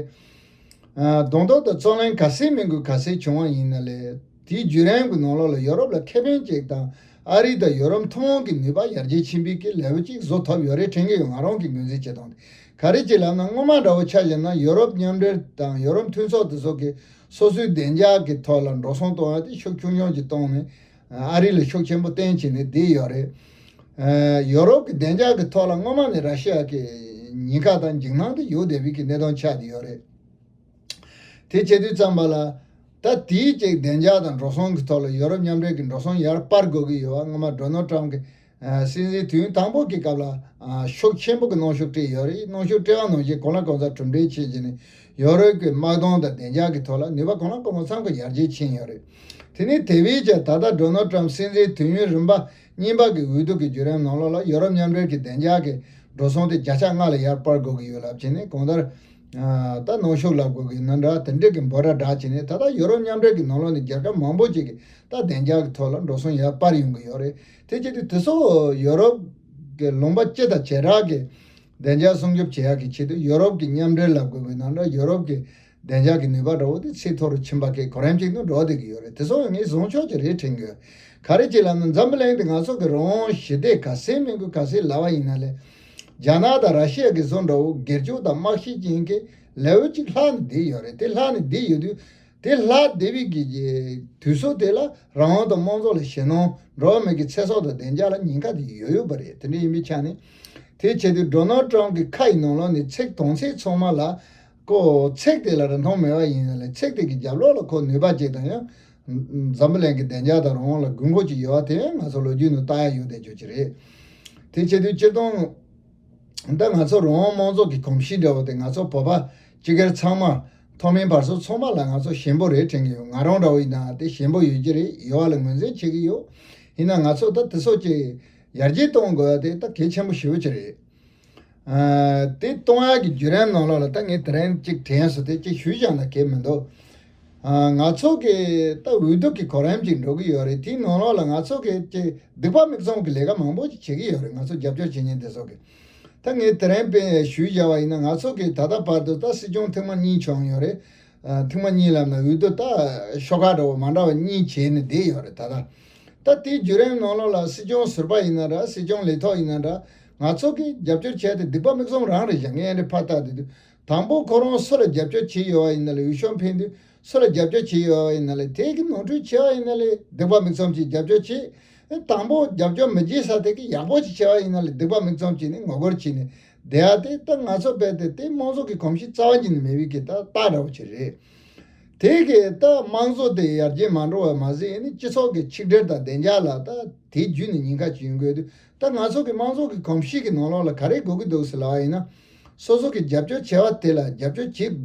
ཨ་གདོང་ཐུག་དང་རྩོད་གླེང་ག་ཚད་མི་དགོས་ག་ཚད་བྱུང་བ་ཡིན་ན་ལས། དེའི་བརྒྱུད་རིམ་གྱི་ནང་ལོགས་ལ་ཡོ་རོབ་ལ་ཁེ་ཕན་ཅིག་དང་ཨ་རི་དང་ཡོ་རོབ་ཐུན་མོང་གི་ནུས་པ་ཡར་རྒྱས་ཕྱིན་པའི་གི་ལེ་ཝལ་ཅིག་བཟོ་ཐུབ་ཡོད་རེད་དྲན་གྱི་ཡོད། ང་རང་གི་ངོས་འཛིན་བྱེད་སྟངས་དེ་ག་རེ་ཅིག་ལབ་ན། སྔོན་མ་འདྲ་བོ་ཆ་བཞག་ན་ཡོ་རོབ་མཉམ་འབྲེལ་དང་ཡོ་རོབ་མཐུན་ཚོགས་དེ་ཚོ་གིས་སོ་སོའི་བདེ་འཇགས་ཀྱི་ཐོག་ལ་འགྲོ་སོང་གཏོང་ཡ་དེ་ཤུགས་ཆུང་ཆུང་ཅིག་བཏང་ནས། ཨ་རི་ལ་ཤུགས་ཆེན་པོ་བརྟེན་བྱས་ནས་བསྡད་ཡོད་རེད། ཨ་ཡོ་རོབ་ཀྱི་བདེ་འཇགས་ཀྱི་ཐོག་ལ་སྔོན་མ་ནས་ར་ཤི་ཡ་གི་ཉེན་ཁ་དང་འཇིགས་སྣང་དེ་ཡོད་བསྡད་པའི་གི་གནད་དོན་ཆགས་བསྡད་ཡོད་རེད། དེ་བྱེད་དུས་ཙམ་པ་ལ། ད་དེའི་ཅིག་བདེ་འཇགས་དང་འགྲོ་སོང་གི་ཐོག་ལ་ཡོ་རོབ་མཉམ་འབྲེལ་གྱི་འགྲོ་སོང་ཡར་སྤར་དགོས་ཀྱི་ཡོད་པ། སྔོན་མ་ཌོ་ནལ་ཊམ་གྱི་ཨ་སྲིད་འཛིན་དུས་ཡུན་དང་པོ་གི་སྐབས་ལ་ཨ་ཤུགས་ཆེན་པོ་གི་གནོན་ཤུགས་སྤྲད་ཡོད་རེད། གནོན་ཤུགས་སྤྲད་པ་ནང་བཞིན་གང་ལ་གང་འཚམ་གྲུབ་འབྲས་ཕྱིན་བྱས་ནས་ཡོ་རོབ་ཀྱི་དམག་དོན་དང་བདེ་འཇགས་ཀྱི་ཐོག་ལ་ནུས་པ་གང་ལ་གང་འཚམ་གྱི་ཡར་རྒྱས་ཕྱིན་ཡོད་རེད། དེ་ནས་དེ་བས་ཀྱང་ད་ལྟ་ཌོ་ནལ་ཊམ་སྲིད་འཛིན་དུས་ཡུན་རིམ་པ་གཉིས་པ་གི་འོས་བསྡུ་གི་བརྒྱུད་རིམ་ནང་ལོགས་ལ་ཡོ་རོབ་མཉམ་འབྲེལ་གྱི་བདེ་འཇགས་ཀྱི་འགྲོ་སོང་དེ་བརྒྱ་ཆ་ལྔ་ལ་ཡར་སྤར་དགོས་ཀྱི་ཡོད་ལབ་བྱས་ནས། གང་ལྟར་ ད་ནང་ཤོག་ལབ་དགོས་ཀྱི་ན་འདྲ་དེ་འདྲས་ཀྱི་འབོད་སྒྲ་བསྒྲགས་བྱས་ནས། ད་ལྟ་ཡོ་རོབ་མཉམ་འབྲེལ་གྱི་ནང་ལོགས་ནས་རྒྱལ་ཁབ་མང་པོ་ཅིག་གིས་ད་བདེ་འཇགས་ཀྱི་ཐོག་ལ་འགྲོ་སོང་ཡར་སྤར་ཡོང་གི་ཡོད་རེད། དེ་བྱེད་དུས་དེ་ཚོ་ཡོ་རོབ་ཀྱི་ལུང་པ་སྤྱི་དང་བྱེ་བྲག་གི་བདེ་འཇགས་སྲུང་སྐྱོབ་བྱེད་ཡག་གི་ཆེད་དུ་ཡོ་རོབ་ཀྱི་མཉམ་འབྲེལ་ལབ་དགོས་ཀྱི་ན་འདྲ་ཡོ་རོབ་ཀྱི་བདེ་འཇགས་ཀྱི་ནུས་པ་འདྲ་བོ་དེ་ཚད་མཐོ་རུ་ཕྱིན་པ་གི་གོ་རིམ་ཅིག་ནང་འགྲོ་བསྡད་ཀྱི་ཡོད་རེད། དེ་ཚོ་ངས་བཟང་ཕྱོགས་ཀྱི་རེད་དྲན་གྱི་ཡོད། ག་རེ་བྱས་ལབ་ན་འཛམ་བུ་གླིང་འདི་ང་ཚོ་གི་རང་དབང་ཞི་བདེ་ག་ཚད་མིན་དགོས་ག་ཚད་ལབ་པ་ཡིན་ན་ལས། རྒྱ་ནག་དང་ར་ཤི་ཡ་གི་བཟོ་འདྲ་བོ་སྒེར་གཅོད་དང་དམག་ཤེད་ཅན་གྱི་ལེ་ཝལ་ཅིག་ལྷག་ནས་བསྡད་ཡོད་རེད། དེ་ལྷག་ནས་བསྡད་ཡོད་དུས། དེ་ལྷག་བསྡད་པའི་གི་དུས་ཚོད་དེ་ལ་རང་དབང་དང་དམངས་གཙོ་ལ་ཞེད་སྣང་འགྲོ་བ་མི་གི་ཚེ་སྲོག་དང་བདེ་འཇགས་ལ་ཉེན་ཁ་དེ་ཡོད་ཡོད་པ་རེད། དེ་འདྲ་ཡིན་པའི་ཆ་ནས། དེ་བྱེད་དུས་ཌོ་ནལ་ཊམ་གི་ཁ་ཡི་ནང་ལོགས་ནས་ཚིག་དང་ཚིག་ཚང་མ་ལ་ཁོ་ཚིག་དེ་ལ་རིན་ཐང་མེད་པ་ཡིན་ན་ལས་ཚིག་དེ་གི་རྒྱབ་ལོགས་ལ་ཁོ་ནུས་པ་ཅིག་དང་ཡང་འཛམ་བུ་གླིང་གི་བདེ་འཇགས་དང་རང་དབང་ལ་དགོས་མཁོ་ཅིག་ཡོད་པ་དེ་ཡང་ང་ཚོ་ལོ་རྒྱུས་ནང་ལྟ་ཡ་ཡོད་བསྡད་རྒྱུ་ཅིག་རེད། དེ་བྱེད་དུས་སྤྱིར་བཏང་། ད་ང་ཚོ་རང་དབང་དམངས་གཙོ་གི་གོམས་གཤིས་འདྲ་བོ་དེ་ང་ཚོ་བོད་པ་སྤྱི་སྒེར་ཚང་མ་མཐོ་དམན་བར་གསུམ་ཚང་མ་ལ་ང་ཚོ་ཞན་པོ་རེད་དྲན་གྱི་ཡོད། ང་རང་འདྲ་བོ་ཡིན་ན་དེ་ཞན་པོ་ཡོད་ཀྱི་རེད། ཡོད་པ་ལ་ངོས་འཛིན་བྱེད་ཀྱི་ཡོད། ཡིན་ན་ང་ཚོ་ད་དེ་ཚོ་ཅིག་ཡར་རྒྱས་གཏོང་དགོས་ཡ་དེ་ད་གལ་ཆེན་པོ་ཞེ་པོ་ཅིག་རེད། ཨ། དེ་གཏོང་ཡག་གི་བརྒྱུད་རིམ་ནང་ལོགས་ལ་ད་ངས་དེ་རིང་གཅིག་དྲན་སོང་། དེ་གཅིག་ཞུས་བཞག་ན་གལ་མི་འདུག་ཨ། ང་ཚོ་གི་ད་འོས་བསྡུ་གི་གོ་རིམ་ཅིག་འགྲོ་གི་ཡོད་རེད། དེའི་ནང་ལོགས་ལ་ང་ཚོ་གི་ཅིག་སྡིག་པ་མིག་བཙུམ་གི་ལས་ཀ་མང་པོ་ཅིག་བྱེད་ཀྱི་ཡོད་རེད། ང་ཚོ་རྒྱབ་སྐྱོར་བྱེད་མཁན་དེ་ཚོ་གི། ད་ངས་དེ་རིང་དཔེ་ཞུས་བཞག་པ་ཡིན་ན། ང་ཚོ་གི་ད་ལྟ་བར་དུ་ད་སྲིད་སྐྱོང་ཐེངས་མ་གཉིས་བྱུང་ཡོད་རེད། ཨ། ཐེངས་མ་གཉིས་ལབ་ན་འོས་བསྡུ་ད་ཤོག་ཁག་འདྲ་བོ་མ་འདྲ་བ་གཉིས་བྱས་ནས་བསྡད་ཡོད་རེད། ད་ལྟ། ད་དེའི་བརྒྱུད་རིམ་ནང་ལོགས་ལ་སྲིད་སྐྱོང་ཟུར་པ་ཡིན་ན་འདྲ། སྲིད་སྐྱོང་ལས་ཐོག་ཡིན་ན་འདྲ། ང་ཚོ་གིས་རྒྱབ་སྐྱོར་བྱས་ཏེ་སྡིག་པ་མིག་བཙུམ་རང་རེད་བཞག་ངས་འདི་ཕར་བལྟས་དུས། དང་པོ་ཁོ་རང་སུ་ལ་རྒྱབ་སྐྱོར་བྱས་ཡོད་པ་ཡིན་ན་ལས། འོས་ཤོག་འཕེན་དུས་སུ་ལ་རྒྱབ་སྐྱོར་བྱས་ཡོད་པ་ཡིན་ན་ལས། དེ་གི་ནོར་འཁྲུལ་བྱས་པ་ཡིན་ན་ལས་སྡིག་པ་མིག་བཙུམ་གྱིས་རྒྱབ་སྐྱོར་བྱས། དང་པོ་རྒྱབ་སྐྱོར་མི་བྱེད་ས་དེ་གི་ཡག་པོ་ཅིག་བྱས་པ་ཡིན་ན་ལས་སྡིག་པ་མིག་བཙུམ་བྱས་ནས་ངོ་རྒོལ་བྱས་ནས་བསྡད་ཡ་དེ། ད་ང་ཚོ་རྦད་དེ་དེ་དམངས་གཙོ་གི་གོམས་གཤིས་རྩ་བ་ཉིད་ནས་མེད་པའི་གི་ད་རྟགས་འདྲ་བོ་ཅིག་རེད། དེ་གི་ད་དམངས་གཙོ་དེ་ཡར་རྒྱས་མ་འགྲོ་བ་མ་ཟད་ནི་སྤྱི་ཚོགས་ཀྱི་ཆིག་སྒྲིལ་དང་བདེ་འཇགས་ལ་ད་དེ་བརྒྱུད་ནས་ཉེན་ཁ་ཅིག་ཡོང་གི་ཡོད་དུས། ད་ང་ཚོ་གི་དམངས་གཙོ་གི་གོམས་གཤིས་ཀྱི་ནང་ལོགས་ལ་ག་རེ་དགོས་ཀྱི་འདུག་ཟེར་ལབ་པ་ཡིན་ན། སོ་སོ་གི་རྒྱབ་སྐྱོར་བྱས་པ་དེ་ལ་རྒྱབ་སྐྱོར་བྱེད་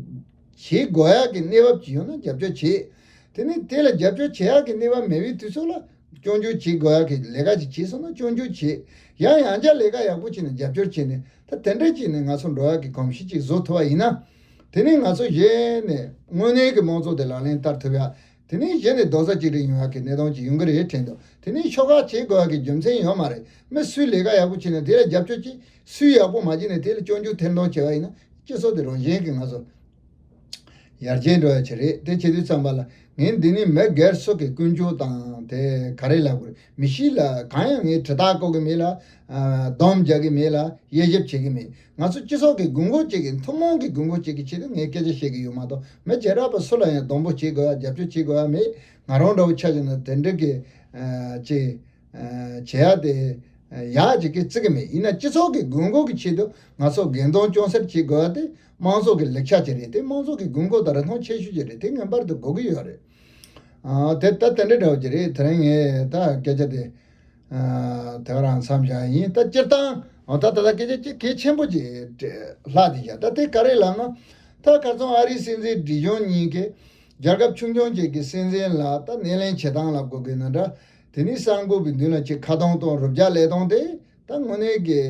བྱེད་དགོས་ཡག་གི་གནས་བབ་ཅིག་ཡོང་ན་རྒྱབ་སྐྱོར་བྱེད། དེ་ནས་དེ་ལ་རྒྱབ་སྐྱོར་བྱེད་ཡག་གི་གནས་བབ་མེད་པའི་དུས་ཚོད་ལ་སྐྱོན་བརྗོད་བྱེད་དགོས་ཡག་གི་ལས་ཀ་ཅིག་བྱས་སོང་ན་སྐྱོན་བརྗོད་བྱེད། ཡང་ཡང་བསྐྱར་ལས་ཀ་ཡག་པོ་བྱས་ནས་རྒྱབ་སྐྱོར་བྱས་ནས། ད་དེ་འདྲ་བྱས་ནས་ང་ཚོ་འགྲོ་ཡག་གི་གོམས་གཤིས་ཅིག་བཟོ་ཐུབ་པ་ཡིན་ན། དེ་ནས་ང་ཚོ་གཞི་ནས་དངོས་གནས་ཀྱི་དམངས་གཙོ་དེ་ལག་ལེན་བསྟར་ཐུབ་ཡག་དེ་ནས་གཞི་ནས་རྡོག་རྩ་གཅིག་སྒྲིལ་ཡོང་ཡག་གི་གནས་སྟངས་ཅིག་ཡོང་གི་རེད་དྲན་འདུག་དེ་ནས་ཤོག་ཁག་བྱེད་དགོས་ཡག་གི་རྒྱུ་མཚན་ཡོད་མ་རེད། མི་སུས་ལས་ཀ་ཡག་པོ་བྱས་ནས་དེ་ལ་རྒྱབ་སྐྱོར་བྱེད། སུས་ཡག་པོ་མ་བྱས་ནས་དེ་ལ་སྐྱོན་བརྗོད་ཐེར་འདོན་བྱས་པ་ཡིན་ན། སྤྱི་ཚོགས་དེ་རང་བཞིན་གྱིས་ང་ཚོ་ཡར་རྒྱས་འགྲོ་ཡ་ཆེ་རེད། དེ་བྱེད་དུས་ཙམ་པ་ལ་ངས་འདི་ནི་མི་སྒེར་སུ་གི་ཀུན་སྤྱོད་དང་དེ་ག་རེ་ལབ་དགོས་རེད། མི་གཤིས་ལ་གང་ཡང་ངས་དྲི་རྟགས་བཀོད་ཀྱི་མེད་ལ། ཨ། སྡོམ་རྒྱག་གི་མེད་ལ། དབྱེ་ཞིབ་བྱེད་ཀྱི་མེད། ང་ཚོ་སྤྱི་ཚོགས་ཀྱི་དགོས་མཁོ་གཅིག་གི་ཐུན་མོང་གི་དགོས་མཁོ་གཅིག་གི་ཆེད་དུ་ངས་སྐད་ཆ་བཤད་ཀྱི་ཡོད་མ་གཏོགས། མི་བྱེ་བྲག་པ་སུ་ལ་ཡང་སྡོམ་པོ་བྱེད་དགོས་ཡ། རྒྱབ་སྐྱོར་བྱེད་དགོས་ཡ་མེད། ང་རང་འདྲ་བོ་ཆ་བཞག་ན་དེ་འདྲ་གི་ཨ། ཅིག་ཨ། བྱེད་ཡ་དེ་ཡག་ཅིག་གི་བརྩི་གི་མེད། ཡིན་ན་སྤྱི་ཚོགས་ཀྱི་དགོས་མཁོ་གི་ཆེད་དུ་ང་ཚོ་འགན་གཏོང་ཅུང་ཟད་བྱེད་དགོས་ཡ་དེ་དམངས་གཙོ་གི་ལེགས་ཆ་ཅིག་རེད། དེ་དམངས་གཙོ་གི་དགོས་མཁོ་དང་རིན་ཐང་ཆེ་ཤོས་ཅིག་རེད། དེ་ངེས་པར་དུ་དགོས་ཀྱི་ཡོད་རེད། ཨ། དེ་ད་དེ་འདྲ་འདྲ་བོ་ཅིག་རེད། དེ་རིང་ངས་ད་སྐད་ཆ་དེ། ཨ། དེ་ག་རང་མཚམས་བཞག་ཡིན། ད་སྤྱིར་བཏང་། ཨ། ད་ད་ལྟ་སྐད་ཆ་ཅིག་གལ་ཆེན་པོ་ཅིག་ལྷག་བསྡད་བཞག་ད་དེ་ག་རེ་ལབ་ན། ད་ཁ་སང་ཨ་རིའི་སྲིད་འཛིན་སྒྲིལ་གཞུང་གཉིས་ཀྱིས་རྒྱལ་ཁབ་ཆུང་ཆུང་ཅིག་གི་སྲིད་འཛིན་ལ་ད་སྣེ་ལེན་བྱེད་སྟངས་ལ་གོ་དགོས་ན་འདྲ། དེ་ནས་གསར་འགོད་པའི་མདུན་ལ་ཅིག་ཁ་གཏོང་གཏོང་རུབ་རྒྱག་ལས་སྟངས་དེ། ད་དངོས་གནས་ཀྱི་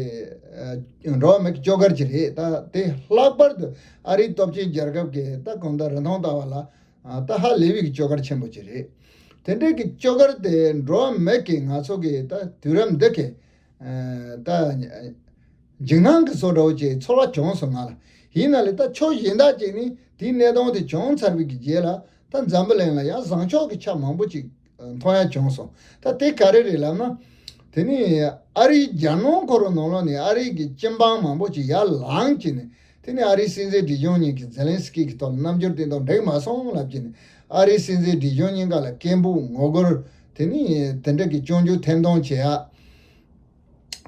ཨ་འགྲོ་བ་མི་གི་སྐྱོ་གར་ཅིག་རེད། ད་དེ་ལྷག་པར་དུ་ཨ་རིའི་སྟོབས་ཆེན་རྒྱལ་ཁབ་ཀྱི་ད་གང་ལྟར་རིན་ཐང་ལྟ་བ་ལ། ཨ། ད་ཧ་ལས་པའི་གི་སྐྱོ་གར་ཆེན་པོ་ཅིག་རེད། དེ་འདྲའི་གི་སྐྱོ་གར་དེ་འགྲོ་བ་མི་གི་ང་ཚོ་གི་ད་དུས་རབས་འདི་གི། ཨ། ད་འཇིགས་སྣང་གི་བཟོ་འདྲ་བོ་ཅིག་ཚོར་བ་བྱུང་སོང་ང་ལ། ཡིན་ན་ལས་ད་ཕྱོགས་གཞན་དག་ཅིག་ནས་དེའི་གནས་སྟངས་དེ་བྱུང་ཚར་བའི་གི་རྗེས་ལ། ད་འཛམ་བུ་གླིང་ལ་ཡང་བཟང་ཕྱོགས་ཀྱི་ཆ་མང་པོ་ཅིག་མཐོང་ཡ་བྱུང་སོང་། ད་དེ་ག་རེ་རེད་ལབ་ན། དེ་ནི་ཨ་རིའི་རྒྱལ་ནང་ཁོ་རང་ནང་ལོགས་ནས་ཨ་རིའི་གི་སྤྱི་འབངས་མང་པོ་ཅིག་ཡར་ལངས་བྱས་ནས། དེ་ནི་ཨ་རིའི་སྲིད་འཛིན་སྒྲིལ་གཞུང་གཉིས་ཀྱིས་ཛེ་ལན་སི་ཀི་གི་ཐོག་ལ་རྣམ་འགྱུར་དེ་དང་འགྲིག་མ་སོང་ལབ་བྱས་ནས། ཨ་རིའི་སྲིད་འཛིན་སྒྲིལ་གཞུང་གཉིས་ཀ་ལ་སྐད་འབོད་ངོ་རྒོལ། དེ་ནི་དེ་འདྲ་གི་སྐྱོན་བརྗོད་ཐེར་འདོན་བྱེད་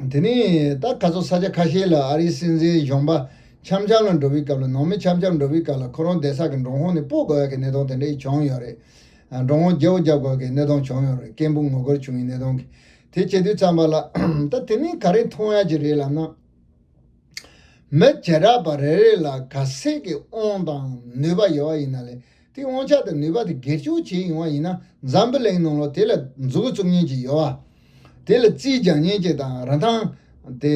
ཡ། དེ་ནས་ད་ག་ཚོད་ས་ཆ་ཁ་ཤས་ལ་ཨ་རིའི་སྲིད་འཛིན་གཞོན་པ་འཆམ་འཆམ་ལ་འགྲོ་བའི་སྐབས་ལ། ནང་མི་འཆམ་འཆམ་འགྲོ་བའི་སྐབས་ལ་ཁོ་རང་བསྡད་ས་གི་འབྲོག་ཁང་ནས་སྤོ་དགོས་ཡ་གི་གནས་སྟངས་དེ་འདྲ་ཡི་བྱུང་ཡོད་རེད། ཨ། འབྲོག་ཁང་བརྗེ་པོ་རྒྱག་དགོས་ཡ་གི་གནས་སྟངས་བྱུང་ཡོད་རེད། སྐད་འབོད་ངོ་རྒོལ་བྱུང་བའི་གནས་སྟངས་གི། དེ་བྱེད་དུས་ཙམ་པ་ལ་ད་དེ་ནས་ག་རེ་མཐོང་ཡ་ཅིག་རེད་ལབ་ན། མི་བྱེ་བྲག་པ་རེ་རེ་ལ་ག་ཚད་ཀྱི་དབང་དང་ནུས་པ་ཡོད་པ་ཡིན་ན་ལས། དེ་དབང་ཆ་དང་ནུས་པ་དེ་སྒེར་གཅོད་བྱས་ཡོང་བ་ཡིན་ན། འཛམ་བུ་གླིང་ནང་ལོགས་དེ་ལ་མཛུབ་གུ་བཙུགས་མཁན་ཅིག་ཡོད་པ། དེ་ལ་རྩིས་རྒྱག་མཁན་ཅིག་དང་། རིན་ཐང་དེ་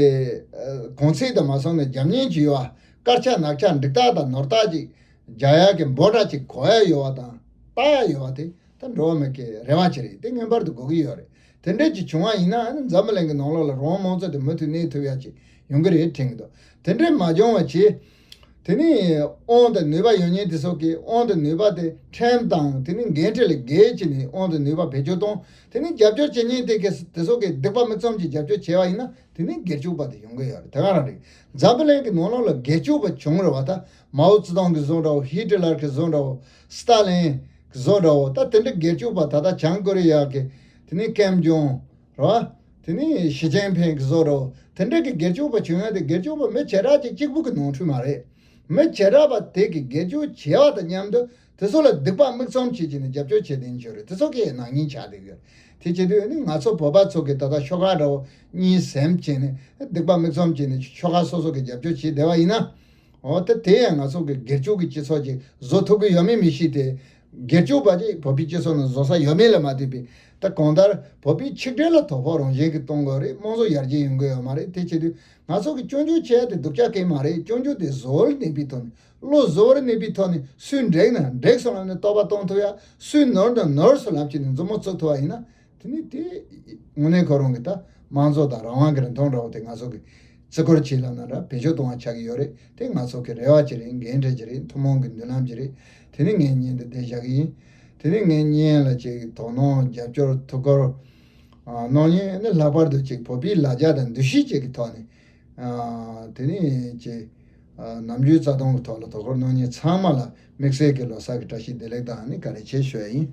གོང་ཚད་དང་མ་སོང་ནས་རྒྱབ་མཁན་ཅིག་ཡོད་ དཀར་ཆག་ནག་ཆག་འགྲིག་རྟགས་དང་ནོར་རྟགས་ཅིག་རྒྱག་ཡག་གི་འབོར་འདྲ་ཅིག་གོ་ཡ་ཡོད་པ་དང་ལྟ་ཡ་ཡོད་པ་དེ་ད་འགྲོ་བ་མི་གི་རེ་བ་ཅིག་རེད། དེ་ངེས་པར་དུ་དགོས་ཀྱི་ཡོད་རེད། དེ་འདྲས་ཅིག་བྱུང་བ་ཡིན་ན་ཨ་ནི་འཛམ་བུ་གླིང་གི་ནང་ལོགས་ལ་རང་དབང་མང་ཚོགས་དེ་མུ་མཐུད་གནས་ཐུབ་ཡ་ཅིག་ཡོང་གི་རེད་དྲན་གྱི་འདུག་དེ་འདྲས་མ་བྱུང་བ་བྱས། དེ་ནས་དབང་དང་ནུས་པ་ཡོད་མཁན་དེ་ཚོ་གིས་དབང་དང་ནུས་པ་དེ་ཁྲིམས་དང་དེ་ནས་འགན་འཁྲི་ལ་འགལ་བྱས་ནས་དབང་དང་ནུས་པ་བེད་སྤྱོད་གཏོང་། དེ་ནས་རྒྱབ་སྐྱོར་བྱེད་མཁན་དེ་གིས་དེ་ཚོ་གིས་སྡིག་པ་མིག་བཙུམ་གྱིས་རྒྱབ་སྐྱོར་བྱས་པ་ཡིན་ན་དེ་ནས་སྒེར་གཅོད་པ་དེ་ཡོང་གི་ཡོད་རེད། དེ་ག་རང་རེད། འཛམ་བུ་གླིང་གི་ནང་ལོགས་ལ་སྒེར་གཅོད་པ་བྱུང་རེད་བ། ད་མའོ་ཙེ་ཏུང་གི་བཟོ་འདྲ་བོ། ཧི་ཏི་ལར་གི་བཟོ་འདྲ་བོ། སི་ཏ་ལིན་གི་བཟོ་འདྲ་བོ། ད་དེ་འདྲ་སྒེར་གཅོད་པ་ད་ལྟ་བྱང་ཀོ་རི་ཡ་གི་དེ་ནས་ཀེམ་ཇོང་རེད་བ། དེ་ནས་ཞི་ཅིན་ཕིང་གི་བཟོ་འདྲ་བོ། དེ་འདྲ་གི་སྒེར་གཅོད་པ་བྱུང་ཡ་དེ་སྒེར་གཅོད་པ་མི་བྱེ་བྲག་ཅིག་གཅིག་པུ་གི་ནོར་འཁྲུལ་མ་རེད། མི་བྱེ་བྲག་པ་དེ་གི་སྒེར་གཅོད་བྱས་པ་དང་མཉམ་དུ་དེ་ཚོ་ལ་སྡིག་པ་མིག་བཙུམ་བྱེད་ཀྱི་ནི་རྒྱབ་སྐྱོར་བྱེད་དེ་ཡིན་ཆོག་རེད། དེ་ཚོ་གི་ནག་ཉེས་ཆགས་བསྡད་ཡོད་རེད། དེ་བྱེད་དུས་ནི་ང་ཚོ་བོད་པ་ཚོ་གི་ད་ལྟ་ཤོག་ཁག་འདྲ་བོ་གཉིས་ཟིན་བྱས་ནས་སྡིག་པ་མིག་བཙུམ་བྱས་ནས་ཤོག་ཁག་སོ་སོ་གི་རྒྱབ་སྐྱོར་བྱས་བསྡད་པ་ཡིན་ན། འོ་ད་དེ་ཡང་ང་ཚོ་གི་སྒེར་གཅོད་ཀྱི་སྤྱི་ཚོགས་ཅིག་བཟོ་ཐུབ་ཀྱི་ཡོད་མེད་མི་ཤེས་ཏེ། སྒེར་གཅོད་པ་ཅིག་བོད་པའི་སྤྱི་ཚོགས་ནང་བཟོ་ས་ཡོད་མེད་ལ་མ་ལྟོས་པའི་ད་གང་ལྟར་བོད་པའི་ཆིག་སྒྲིལ་ལ་དོ་ཕོག་རང་བཞིན་གྱིས་གཏོང་དགོས་རེད། དམངས་གཙོ་ཡར་རྒྱས་ཡོང་གི་ཡོད་མ་རེད། དེ་བྱེད་དུས་ང་ཚོ་གི་སྐྱོན་བརྗོད་བྱེད་ཡ་དེ་སྡུག་ཅག་གང་ཡང་མ་རེད། སྐྱོན་བརྗོད་དེ་གཟུ་བོར་གནས་པའི་ཐོག་ནས། བློ་གཟུ་བོར་གནས་པའི་ཐོག་ནས་སུས་འགྲིག་ན་འགྲིག་སོང་ལབ་ནས་རྟོག་པ་གཏོང་ཐུབ་ཡ། སུས་ནོར་ན་ནོར་སོང་ལབ་བྱས་ནས་མཛུབ་མོ་བཙུགས་ཐུབ་པ་ཡིན་ན། དེ་ནི་དེ་དངོས་གནས་ཁོ་རང་གི་ད་དམངས་གཙོ་དང་རང་དབང་གི་རིན་ཐང་འདྲ་བོ་དེ་ང་ཚོ་གི་བརྩི་བཀུར་བྱེད་ལབ་ན་འདྲ་བེད་སྤྱོད་གཏོང་བ་ཆགས་ཀྱི་ཡོད་རེད། དེ་ང་ཚོ་གི་རེ་བ་ཅིག་རེད། འགན་འཁྲི་ཅིག་རེད། ཐུན་མོང་གི་མདུན་ལམ་ཅིག་རེད། དེ་ནི་ངས་སྙིང་དུ་བསྡད་བཞག་གི་ཡིན། དེ་ནི་ངས་སྙིང་ལ་ཅིག་དོ་སྣང་རྒྱབ་སྐྱོར་ཐུགས་ཁུར་གནང་མཁན་ནི་ལྷག་པར་དུ་ཅིག་བོད་པའི་ལ་རྒྱ་དང་འདུ་ཤེས་ཅིག་གི་ཐོག་ནས་དེ་ནི་ཅིག་ནམ་རྒྱུན་རྩ་དོན་གི་ཐོག་ལ་དོ་ཁུར་གནང་མཁན་ཚང་མ་ལ་དམིགས་བསལ་གྱི་ལོ་གསར་གྱི་བཀྲ་ཤིས་བདེ་ལེགས་དང་ནི་བཀའ་དྲིན་ཆེ་ཞུ་ཡ་ཡིན།